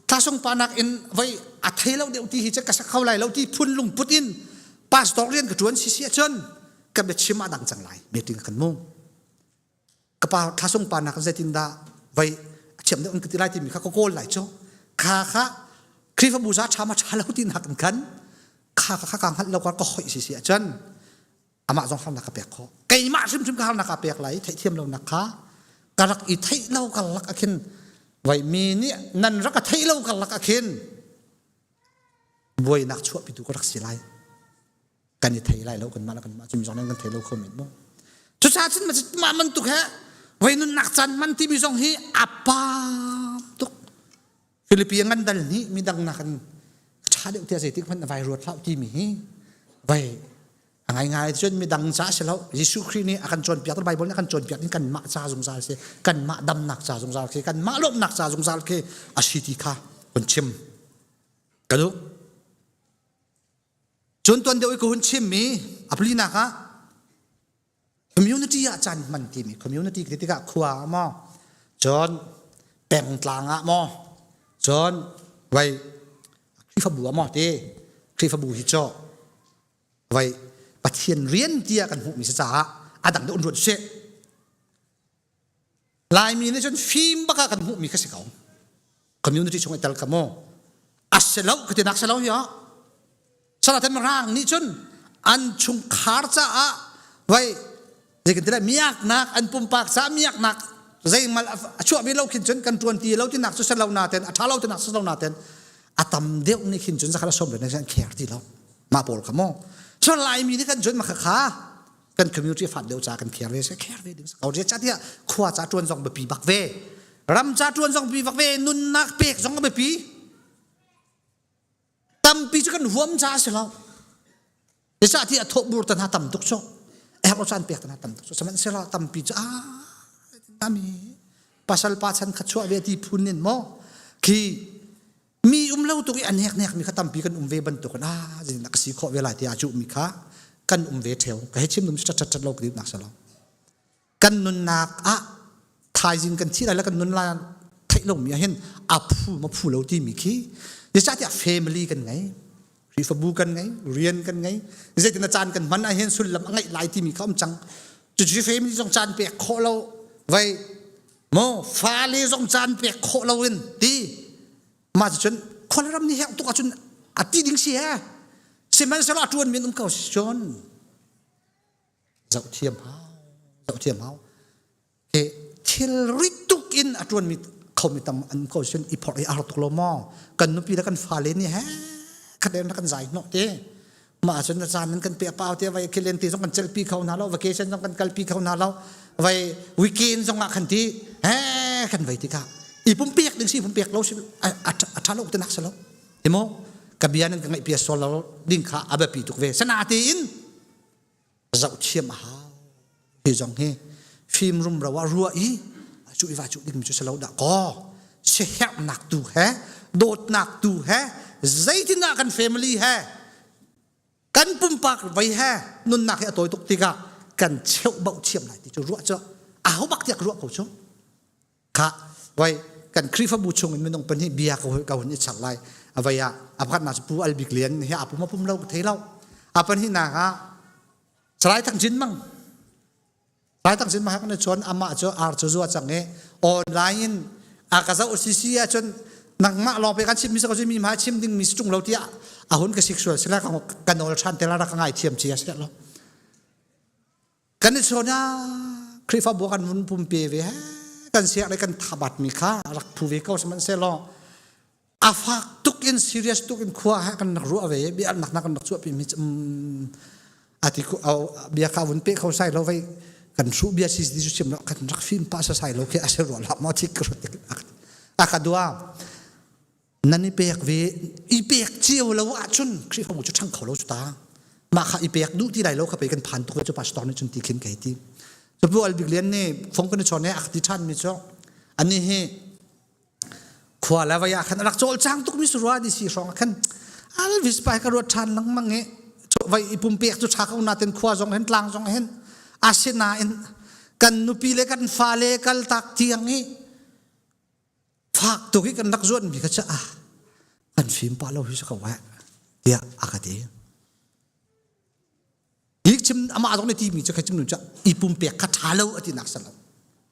thlasung pa nak in voi a thei lo deuh ti hi cu ka sak kho lai lo ti phun lungput in pastor rian ka ṭuan si si ahcun ka biachim a dang cang lai meeting kan mu. Ka pa thlasung pa nak zeitindah vai a thiam deuh in ka ti lai timi kha ka kawl lai cu kha kha Khrihfabu za ṭha ma ṭha lo ti nak in khan kha kha ka hngalh lo ka hoih si si ahcun amah zong harnak ka pek khawh keimah hrimhrim ka harnak ka pek lai theihthiam lo nak kha ka rak i theih lo karlak ah khin vai mi nih nan rak ka theih lo karlak ah khin buainak chuahpitu ka rak si lai kan i thei lai lo kanmah le kanmah cun zong kan thei lo kho men mu cucaah cun mah bantuk he voi nunnak caan hman timi zong hi a pam tuk Philippi ngan dal nih midang nakin ṭha deuh tiah zeitik hmanh vai ruat hlah timi hi vai a ngaingai cun midang ca si lo Jesuh Khrih nih a kan cawnpiak Bible nih a kan cawnpiak in kanmah ca zungzal si kanmah damnak ca zungzal khi kanmah lawmhnak ca zungzal khi a si ti kha hun chim ka duh Cun tuan deuh i ka hun chimmi a palinak ah community ah caan hman timi community ti tikah khua ah maw cun pengtlang ah maw cun vai Khrihfabu ah maw ti Khrihfabu hi cu vai Pathian rian tiah kan hmuhmi si caah a dang deuh in ruat usih. Laimi nih cun fim bak ah kan hmuhmi kha si ko. Community chung i tel ka mu. A si lo ka ti nak si lo hi ah. Salaten rang nih cun an chungkhar caah vai zeikan ti lai miaknak an pumpak caah miaknak zeimal a chuah ve lo khin cun kan tuan ti lo tinak cu si lo naten a tha lo tinak si lo naten a tam deuh nih khin cun zakhat a som ve an care ti lo mah pawl kha mu so laimi nih kan cun ma kha kha kan community fat deuh ca kan care ve se care ve ding ko ca tiah khua ca tuan zong biapi bak ve ram ca tuan zong biapi bak ve nunnak pek zong biapi tampi cu kan huam ca si lo Zeicah tiah thawhbur tan ha tam tuk cu herh caan pek tan ha tam tuk cu sihmanhsehlaw tampi cu a mi pasal pa chan kha chuah ve ti phun in maw khi Mi um lo tuk i a neknek mi kha tampi kan um ve bantuk in ah zeitindah ka si khawh ve lai tiah a cuh mi kha kan um ve theo. Ka hei chim dum ṭhat ṭhat lo ka ti nak si lo. Kan nunnak ah thaizing kan thi lai le kan nun lai theih lo mi ah hin a phu ma phu lo ti mi khi zeicahtiah family kan ngei Khrihfabu kan ngei rian kan ngei zeitin a caan kan hman ah hin sullam a ngeih lai timi kha um cang cucu family zong caan pek khawh lo vai Maw fale zong caan pek khawh loin ti mah cun khualram nih herh tuk ahcun a ti ding si he sihmanhsehlaw a ṭuan min um ko si cun zoh thiam hau zoh thiam hau ke thilri tuk in a ṭuan mi khomi tam an ko cun i phorh i a har tuk lo maw kan nupi le kan fale nih he khat kan zai hnawh te Mah ahcun na caan nan kan pek pau te vai khilen ti zong kan celpi kho hna lo vacation zong kan kalpi kho hna lo vai weekend zong ah khan ti he kan vai tikah i pumpek ding si pumpek lo si a tha lo te nak si lo imo ka bia nan ka ngaih pia sol lo ding kha a biapi tuk ve sana tein zoh thiam a hau hi zong hi fim rumro ah ruah i cu i va cu ding cu si lo dah kaw siaherhnak tu he dawtnak tu he zeitindah kan family he kan pumpak vei he nunnak hi a tawi tuk tikah kan cheuhbauh thiam lai ti cu ruah cu aho bak tiah ka ruah ko cu kha voi kan Khrihfabu chung in minung pahnih bia ka ka hun i chak lai a vai ah a pakhatnak cu Pu Albik Lian hi a pum a pum lo ka thei lo a pahnihnak ah Salai Thang Cin Mang. Lai tang sin mahak na chuan amah cu ar cu zua cang i online in a ka zoh sisi ahcun nangmah lawng pe kan chim mi mi hmai chim ding mi si ṭung lo tiah a hun ka sik sual sila ka nawl ṭhan te la rak ka ngai thiam cia si lo kan i chawn ah Khrihfabu kan vun pumpe ve kan siak le kan thabat mi kha rak phu ve ko sihmanhsehlaw a fak tuk in serious tuk in khua ha kan rak ruah ve bia nak nak kan rak chuah pi mi ati bia ka vun pe kho sai lo vai kan hru bia si ti chim lo kan rak fim pa sa sai lo ke ase ruah la mo thik ka a ka dua nan i pek ve i pek cio lo ahcun Khrihfabu cu ṭhang kho lo cu ta mah kha i pek duh ti lai lo kha pei kan phan tuk ve cu pastor nih cun ti khin kai ti cu pu Albik Lian nih fong kan i chawn i a ti ṭhan mi cu ani hi khua le vai ah khan a rak cawlcang tuk mi si rua di si hrawng ah khan Alvis pai ka ruat ṭhan lengmang i vai i pumpek cu ṭha ko natin khua zong hin tlang zong hin asinain kan nupi le kan fale kaltak tiang i fak tuk i kan rak zuanmi kha cu ah kan fim pah lo hi si ko eh tiah a ka ti. Hi chim amah zong nih timi cu kha chim nu cu i pumpek kha ṭha lo a ti nak si lo.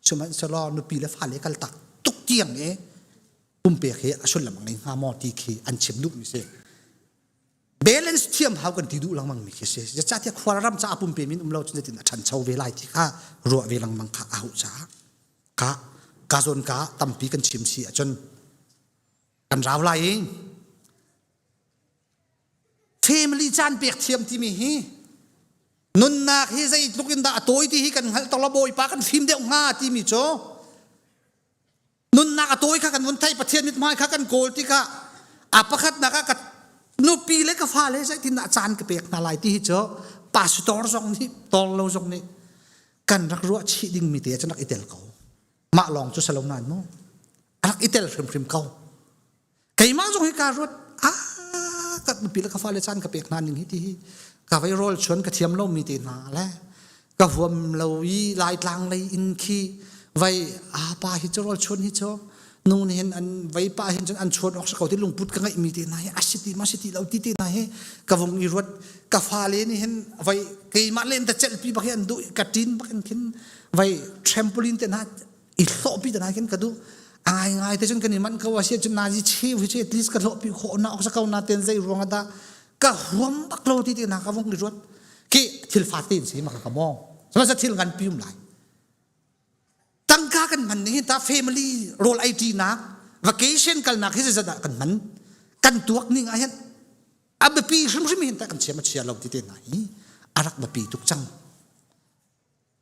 Sihmanhsehlaw nupi le fale kal tak tuk tiang i pumpek hi a sullam a ngei hnga maw ti khi an chim duhmi si. Balance thiam hau kan ti duh lengmang mi khi si. Zeicahtiah khua ram caah pumpe min um lo cun zeitin a ṭhancho ve lai ti kha ruah ve lengmang kha a hauh caah ka ka zawn ka tampi kan chim si ahcun kan rau lai i family caan pek thiam timi hi nunnak hi zeitluk in dah a tawi ti hi kan hngalh tawk lo bawipa kan fim deuh hnga timi cu nunnak a tawi kha kan vun theih Pathian mithmai kha kan kawl tikah a pakhatnak ah ka nupi le ka fale zeitindah caan ka pek hna lai ti hi cu pastor zong nih tawr lo zong nih kan rak ruah chih dingmi te cun rak i tel ko mah lawng cu salo nain mu a rak i tel hrimhrim ko keimah zong hi kaa ruat ah ka nupi le ka fale caan ka pek hna ning hi ti hi ka vei rawl chuan ka thiam lomi te hna le ka huam lo i laitlang lei in khi vai a pa hi cu rawl chuan hi cu nu nih hin an vei pa hin cun an chuan awk si ko ti lungput ka ngeih mi te hna hi a si ti ma si ti lo ti te hna hi ka vung i ruat ka fale nih hin vai keimah len ta celhpi bak hi an duh ka ṭin bak in khin vai trampoline te hna i hlawhpi te hna khin ka duh a ngai ngai te cun kan i manh ko a si cun nazi cheu hi cu at least ka hlawhpi khawh na awk sa ko na ten zei ruang ah dah ka huam bak lo ti te hna ka vung i ruat ki thil fate in si ma ka mong sihmanhsehlaw thil ngan pi um lai tangka kan hman ning hi ta family rawl ei ṭi nak vacation kalnak hi zeizat ah kan hman kan tuak ning ah hin a biapi hrimhrim hin ta kan chia ma chia lo ti te hna hi a rak biapi tuk cang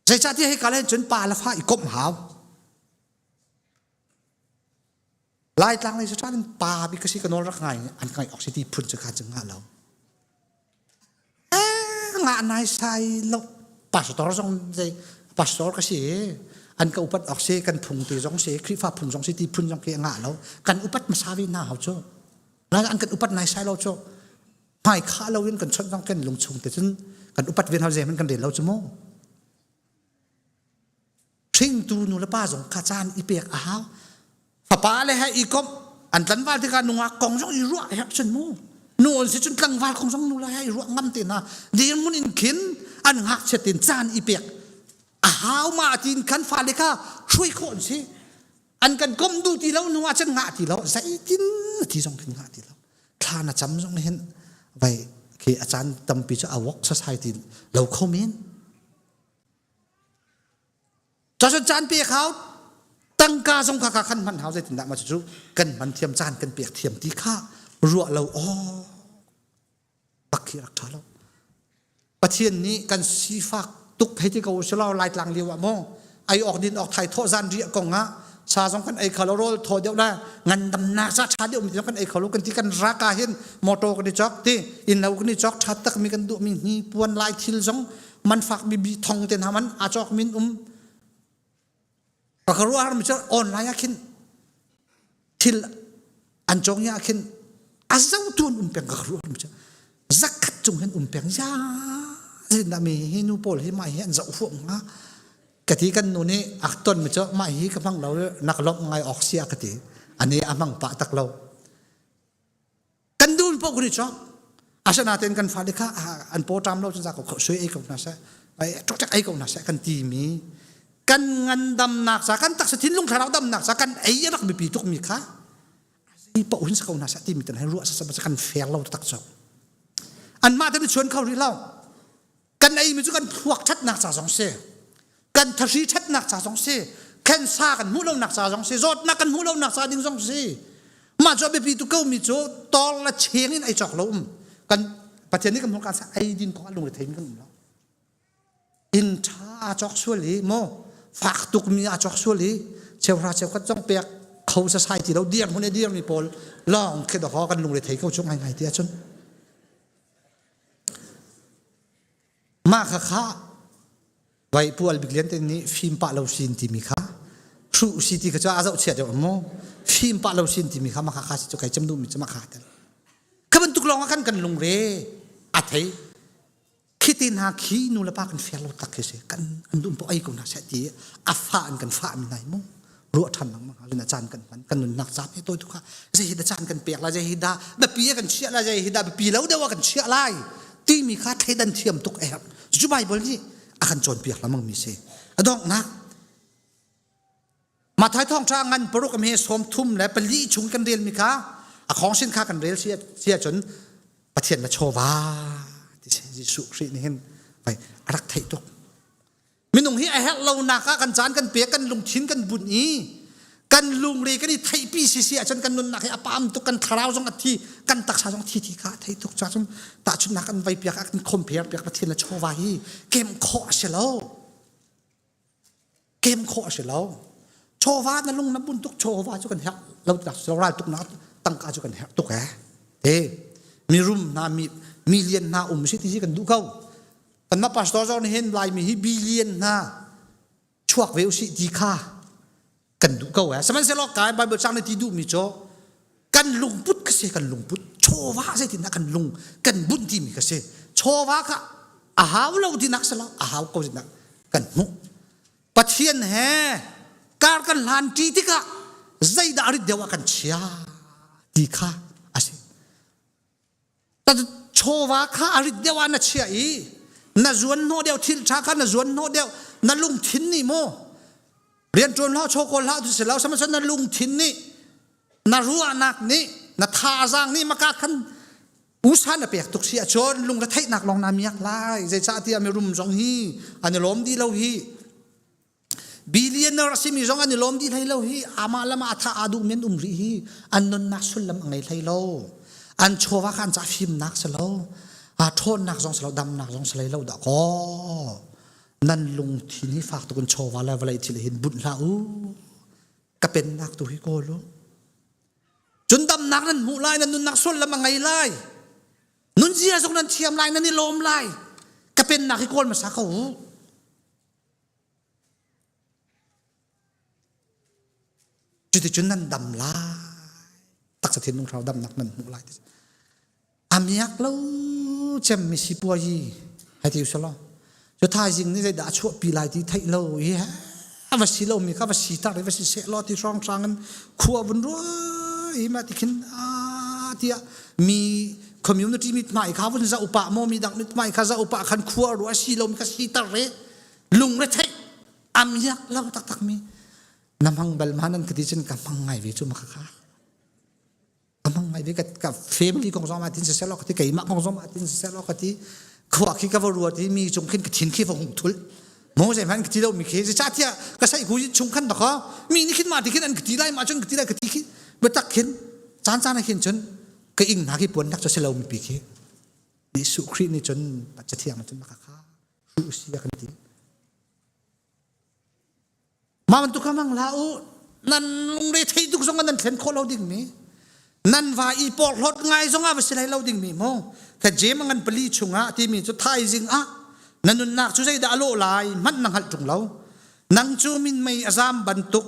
zeicahtiah hika le cun pa le fa i komh hau Laitlang lei cu in pa bik ka si ka nawl rak ngai an ngai awk si ti phun cu kha cu ngah lo eh ngah nai sai lo pastor zong zei pastor ka si an ka upat awk si kan phung te zong si Khrihfa phung zong si ti phun zong khi ngah lo kan upat hmasa ve hna hau cu an kan upat nai sai lo cu hmai khah lo in kan chawnh zong kan lungchung te cun kan upat ve hna zei kan rel lo cu mu hringtu nu le pa zong kha caan i pek a hau fapa le he i komh an tlanval tikah nungak kong zong i ruah herh cun mu nu an si cun tlangval kong zong nu le he i ruah ngam te hna dirhmun in khin an ngakchiat in caan i pek a hau ma tiin khan fale kha hruai khawh an si an kan komh duh ti lo hnu ah cun ngah ti lo zeitin ti zong khin ngah ti lo thla na cam zong hin vai khi a caan tampi cu a wok society lo kho men Cun caan pek hau tangka zong kha kha kan hman hau zeitindah mah cucu kan hman thiam caan kan pek thiam ti kha ruah lo aw bak khi rak ṭha lo Pathian nih kan sifak tuk hei ti ko usulaw laitlang lio ah maw ei awk din awk thai thawh zan riah kong ah sa zong kan ei kho lo rawl thaw deuh la ngandamnak ca ṭha deuh mi zong kan ei kho lo kan ti kan raka hin motor kan i chok ti inn lo kan i chok ṭha tak mi kan duh mi hni puan lai thil zong man fak mi bi thong te hna man a cawk min um ka ruah mi cu online ah khin thil an cawng ya khin a zotu an um peng ka ruah mi cu zakhat cung hin um peng ya zindah mi hi nu pawl hi mah hi an zoh huam nga ka ti kan nu nih a ton mi cu mah hi ka hmang lo nak lawmh ngai awk sia ka ti ani a hmang pah tak lo kan dun paoh kan i cawk asinain kan fale kha an paw ṭam lo cun za ko sui ei ko hna seh. Ai ṭokṭek ei ko hna seh kan timi kan ngandamnak ca kan taksa thinlung thlarau damnak ca kan ei a rak biapi tukmi kha zei paoh hin si ko hna seh timi tan ruah sasam kan fair lo tak cu. Anmah te chuan kho rih lo. Kan ei mi cu kan thluak ṭhatnak ca zong si. Kan thahri ṭhatnak ca zong si. Khensa kan hmuh lonak ca zong si. Zawtnak kan hmuh lonak ca ding zong si. Mah cu a biapi tu ko mi cu tawr le cheng in ei cawk lo um. Kan Pathian nih kan hmuh kan sa ei din kong ah lungre thei mi kan um lo. Inn ṭha aa cawk sual i maw fak tukmi aa cawk sual i cheuhra cheukhat zong pek kho sasai ti lo dir hmun i dirmi pawl lawng khi dawkaw kan lungre thei ko cu ngaingai ti ahcun mah kha kha vai pual bik lian te nih fim pah lo sin timi kha hruh si ti kha cu a zohchia deuh maw fim pah lo sin timi kha mah kha kha si cu kai cem duhmi cu mah kha tel kha bantuk lawng ah kan kan lungre a thei Khi te hna khi nu le pa kan fair lo tak khi si kan an dum po ai ko hna seh ti a fa an kan fa mi nai mu ruah than lengmang ha na caan kan hman kan nunnak caan he toi tu kha zei hi da caan kan pek lai zei hi da biapi kan chiah lai zei hi da biapi lo deuh kan chiah lai timi kha thleidan thiam tuk a herh cu Bible nih a kan cawnpiak lengmang mi si a donghnak Mathai thawngṭha ngan paruk he 34 chung kan relmi kha a khawngsin kha kan rel si ahcun Pathian na chawva ti si Jesuh Khrih nih hin vai a rak theih tuk. Minung hi a herh lonak ah kan caan kan pek kan lungthin kan bunh i kan lungre kan i theihpi si si ahcun kan nunnak hi a pam tuk kan thlarau zong a thi kan taksa zong thi thi kha a thei tuk cun tahchunhnak kan vai piak ah kan compare piak Pathian le chawva hi kem khawh a si lo. Kem khawh a si lo. Chawva na lung na bun tuk chawva cu kan herh lo tak lo ral tuk nak tangka cu kan herh tuk eh. Te mirum hna mi million hna um si ti si kan duh ko. Kan ma pastor zong nih hin Laimi hi billion hna chuak ve usih ti kha kan duh ko eh. Sihmanhsehlaw kai Bible cang nih ti duh mi cu kan lungput ka si kan lungput chawva zeitindah kan lung kan bunh timi ka si chawva kha a hau lo tinak si lo a hau ko tinak kan hmuh Pathian he kar kan hlan ṭi tikah zeidah rit deuh ah kan chia ti kha a si chawva kha a rit deuh ah na chia i na zuan hnawh deuh thil ṭha kha na zuan hnawh deuh na lungthin nih maw rianṭuan hlah chawkawl hlah tu si lo sihmanhsehlaw na lungthin nih na ruahnak nih na thazaang nih maka khan usa na pek tuk si ahcun lungretheihnak lawng naa miak lai zeicahtiah mirum zong hi an i lawm dih lo hi billionaire a simi zong an i lawm dih hlei lo hi amah lam ah tha aa duhmi an um rih hi an nunnak sullam a ngei hlei lo an chawva kha an ca fimnak si lo a ṭhawnnak zong si lo damnak zong si hlei lo dah kaw nan lungthin hi fak tuk in chawva le vawlei thil hin bunh hlah u ka pennak tu hi kawl u cun damnak nan hmuh lai nan nunnak sullam a ngei lai nunzia zong nan thiam lai nan i lawm lai ka pennak hi kawl hmasa ko u Cuticun nan dam lai. Taksa thinlung thlarau damnak nan hmuh lai. Amiak lo cem mi sipuayi hai ti usalo. Cu thaizing nih zeidah a chuahpi lai ti theih lo i a va si lo mi kha va si tar i va si seh law ti hrawng hrang in khua vun rua i ma ti khin a tiah mi community mit hmai kha vun za upa maw mi dang mit hmai kha za upa khan khua rua si lo mi kha si tar re lungre theih amiak lo taktak mi na hmang bal ma nan ka ti cun ka hmang ngai ve cu ma kha ka hmang ngai ve ka ka family kong zong ma tin siseh law ka ti keimah kong zong ma tin siseh law ka ti khua khi ka va ruat i mi cung khin ka thin khi va hung thul mo zei hmanh ka ti lo mi khi zeicah tiah ka sai ku chung khan baka mi nih khin ma ti khin an ka ti lai ma cun ka ti lai ka ti khi biatak khin caan caan ah khin cun ka ing hna khi puan nak cu si lo mi pi khi Jesuh Khrih nih cun cathiang cun maka kha hruh si a kan ti Mah bantuk kha hmang hlah u. Nan lungre thei tuk zong ah nan thlen khawh lo ding mi. Nan va i porhlawt ngai zong ah va si lai lo ding mi mu. Ka jem ngan pali chungah timi cu thaizing ah na nunnak cu zeidah a lawh lai hmanh na hngalh ṭung lo. Nang cu minmei a zam bantuk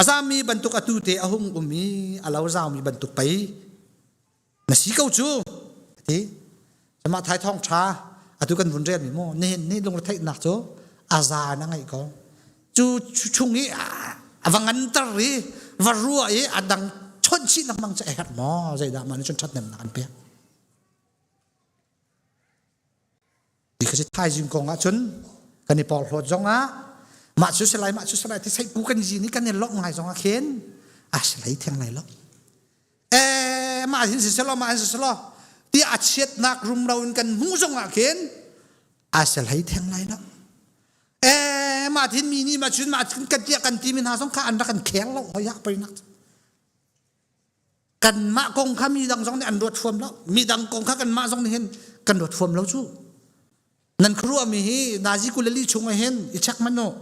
a zammi bantuk atu te a hung um i a lo zaumi bantuk pei na si ko cu ti mah thai thawng tha atu kan vun rel mi mu nihin ni lungretheihnak cu a za na ngeih ko cu chung i a va nganter i va rua i a dang chawnh chih lengmang cu a herh maw zeidah mah nih cun ṭhathnemnak an pek. Ti kha si thaizing kong ah cun kan i porhlawt zong ah mah cu si lai mah cu si lai ti seipu kan zin i kan i lawmh ngai zong ah khin a si hlei theng lai lo. Eh mah hin si selaw mah hin si selaw ti a chiatnak rumro in kan hmuh zong ah khin a si hlei theng lai lo. Eh mah thin mi nih mah cun mah kan tiah kan ti mi hna zong kha an rak kan kheng lo hoi ah pei nak. Kanmah kong kha mi dang zong nih an ruat huam lo. Mi dang kong kha kanmah zong nih hin kan ruat huam lo cu. Nan khuaruahmi hi nazi kulali chung ah hin i check man u.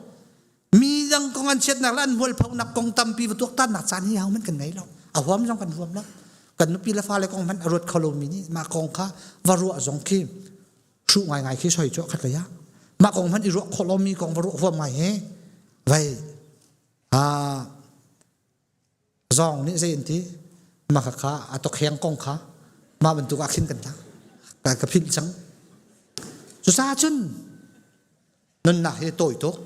Mi dang kong an chiatnak le an hmualphonak kong tampi va tuaktannak caan hi hohmanh kan ngei lo. A huam zong kan huam lo. Kan nupi le fale kong hmanh a ruat kho lomi nih mah kong kha va ruah zong khi hruh ngaingai khi soi cu khat lei ah mah kong hmanh i ruah khawh lomi kong va ruah huam ngai hi vai ah Zawng nih zei an ti? Mah kha a tokheng kong kha mah bantuk ah khin kan tang. Ka ka philh cang. Cucaah cun nunnak hi tawi tuk.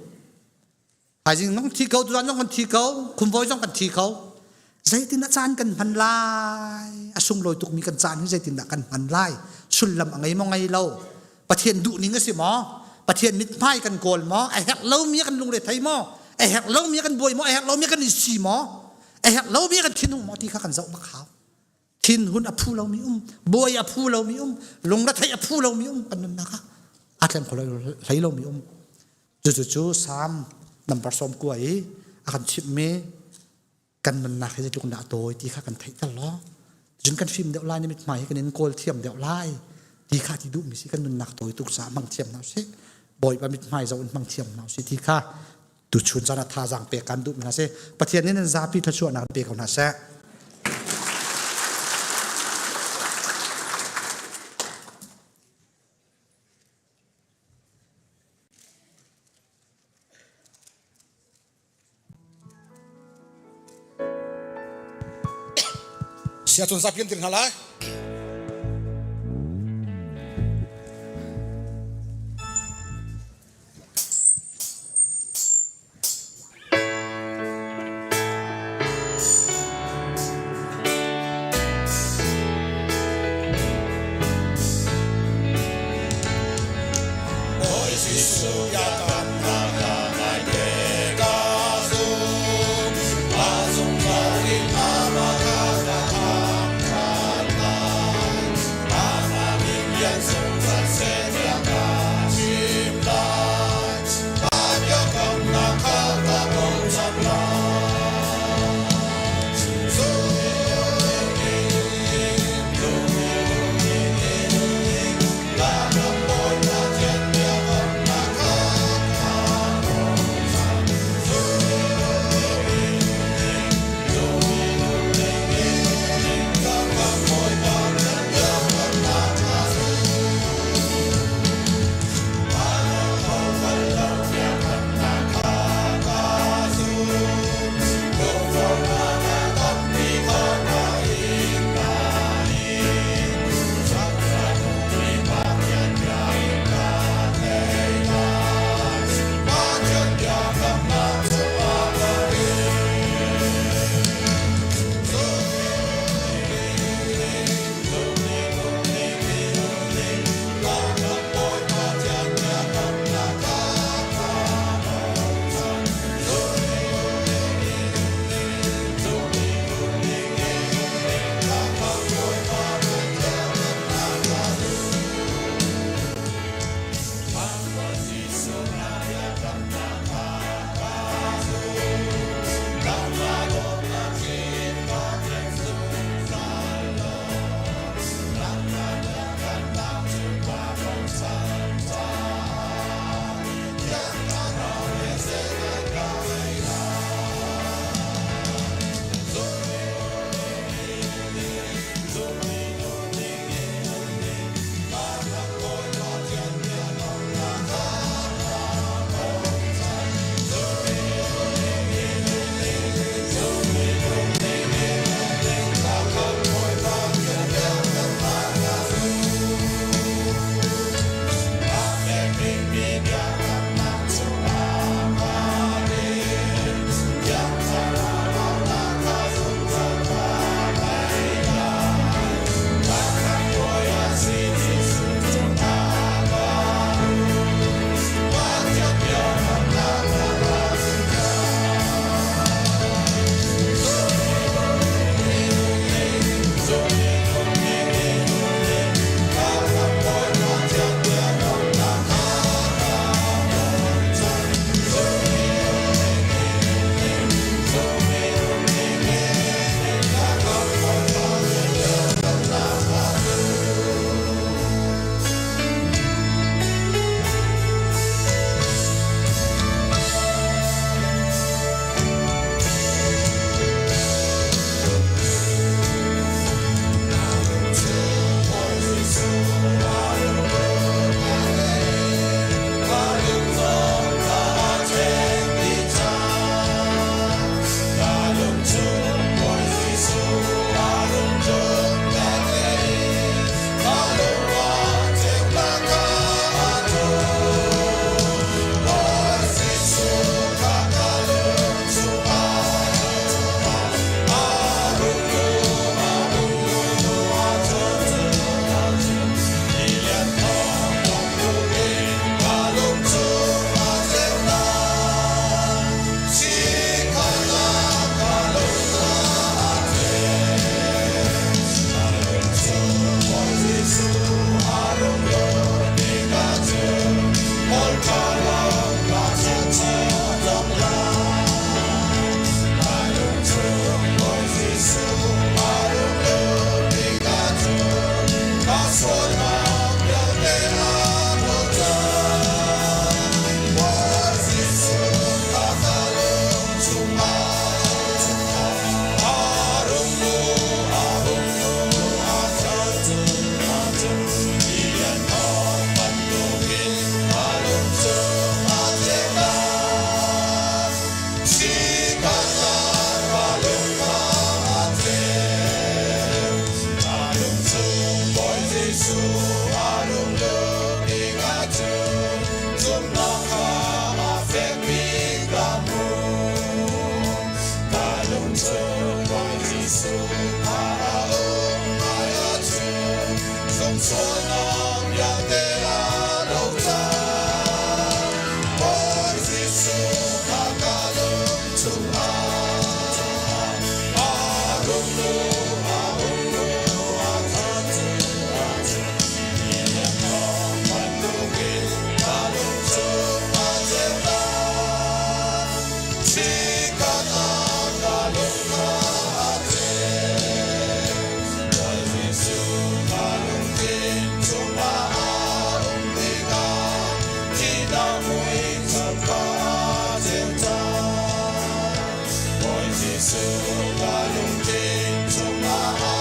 Thaizing zong thi ko, tuzan zong kan thi ko, khumvoi zong kan thi ko. Zeitin dah caan kan hman lai? A sunglawi tukmi kan caan hi zeitindah kan hman lai? Sullam a ngei maw ngei lo? Pathian duhning a si maw? Pathian mithmai kan kawl maw? A herh lomi kan lungre thei maw? A herh lomi kan buai maw? A herh lomi kan i si maw? A herh lomi kan thinhung maw ti kha kan zoh bak hau. Thinhun a phu lomi um, buai a phu lomi um, lungretheih a phu lomi um kan nunnak ah a thleng kho hlei lomi um. Cucu Salm number 19 i a kan chimhmi kan nunnak hi zeitluk dah a tawi ti kha kan theihter law cun kan fim deuh lai ni mithmai hi kan in kawl thiam deuh lai ti kha ti duhmi si kan nunnak tawi tuk caah hmang thiam hna usih Bawipa mithmai zoh in hmang thiam hna usih ti kha tuchun caan ah thazaang pek kan duhmi hna si Pathian nih nan zapi thluachuahnak pe ko hna seh. Siacun zapi an dir hna lai. Bawi Jesuh biakamnak a ngai te ka zum. A zungzal in amah kha ka thangṭhat lai. lungchung Bawi Jesuh kha a um ai ahcun zungsualnak vialte a lo cang. Bawi Jesuh kha ka lungchung ah a rung luh a um luh a cun bantukin ka lungchung a ceu lai. Chikkhat ah ka lung kha a ceu. Bawi Jesuh ka lungthin chungah a um tikah thihnak mui chung kha a ceu cang. Bawi Jesuh ka lungthin chungah a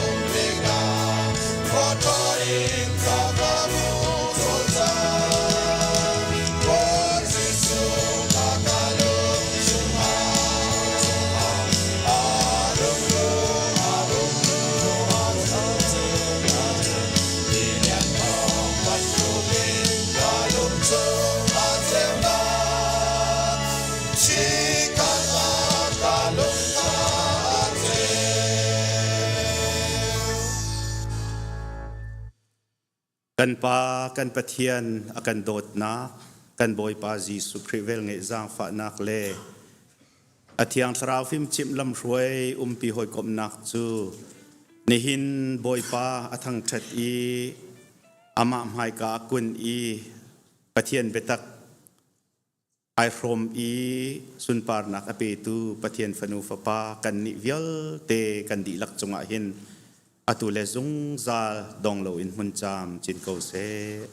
um tikah khuaṭha in ka ka hmuh colh cang. Bawi Jesuh ka ka lung chungah a rung luh a um luh a Ti lianhnawm bantukin ka lung chung a ceunak. Chikkhat ah ka lung kha a ceu. Kan Pa, kan Pathian a kan dawtnak, kan Bawipa Jesuh Khrih velngeih zaangfahnak le a Thiang Thlarau fimchimh lamhruai umpi hawikomhnak cu nihin Bawipa a thangṭhat i amah hmaika a kun i Pathian biatak ai hrawm i sunparnak a petu Pathian fanu fapa kannih vialte kan dihlak cungah hin atu le zungzal dong loin hmun caam cin ko seh.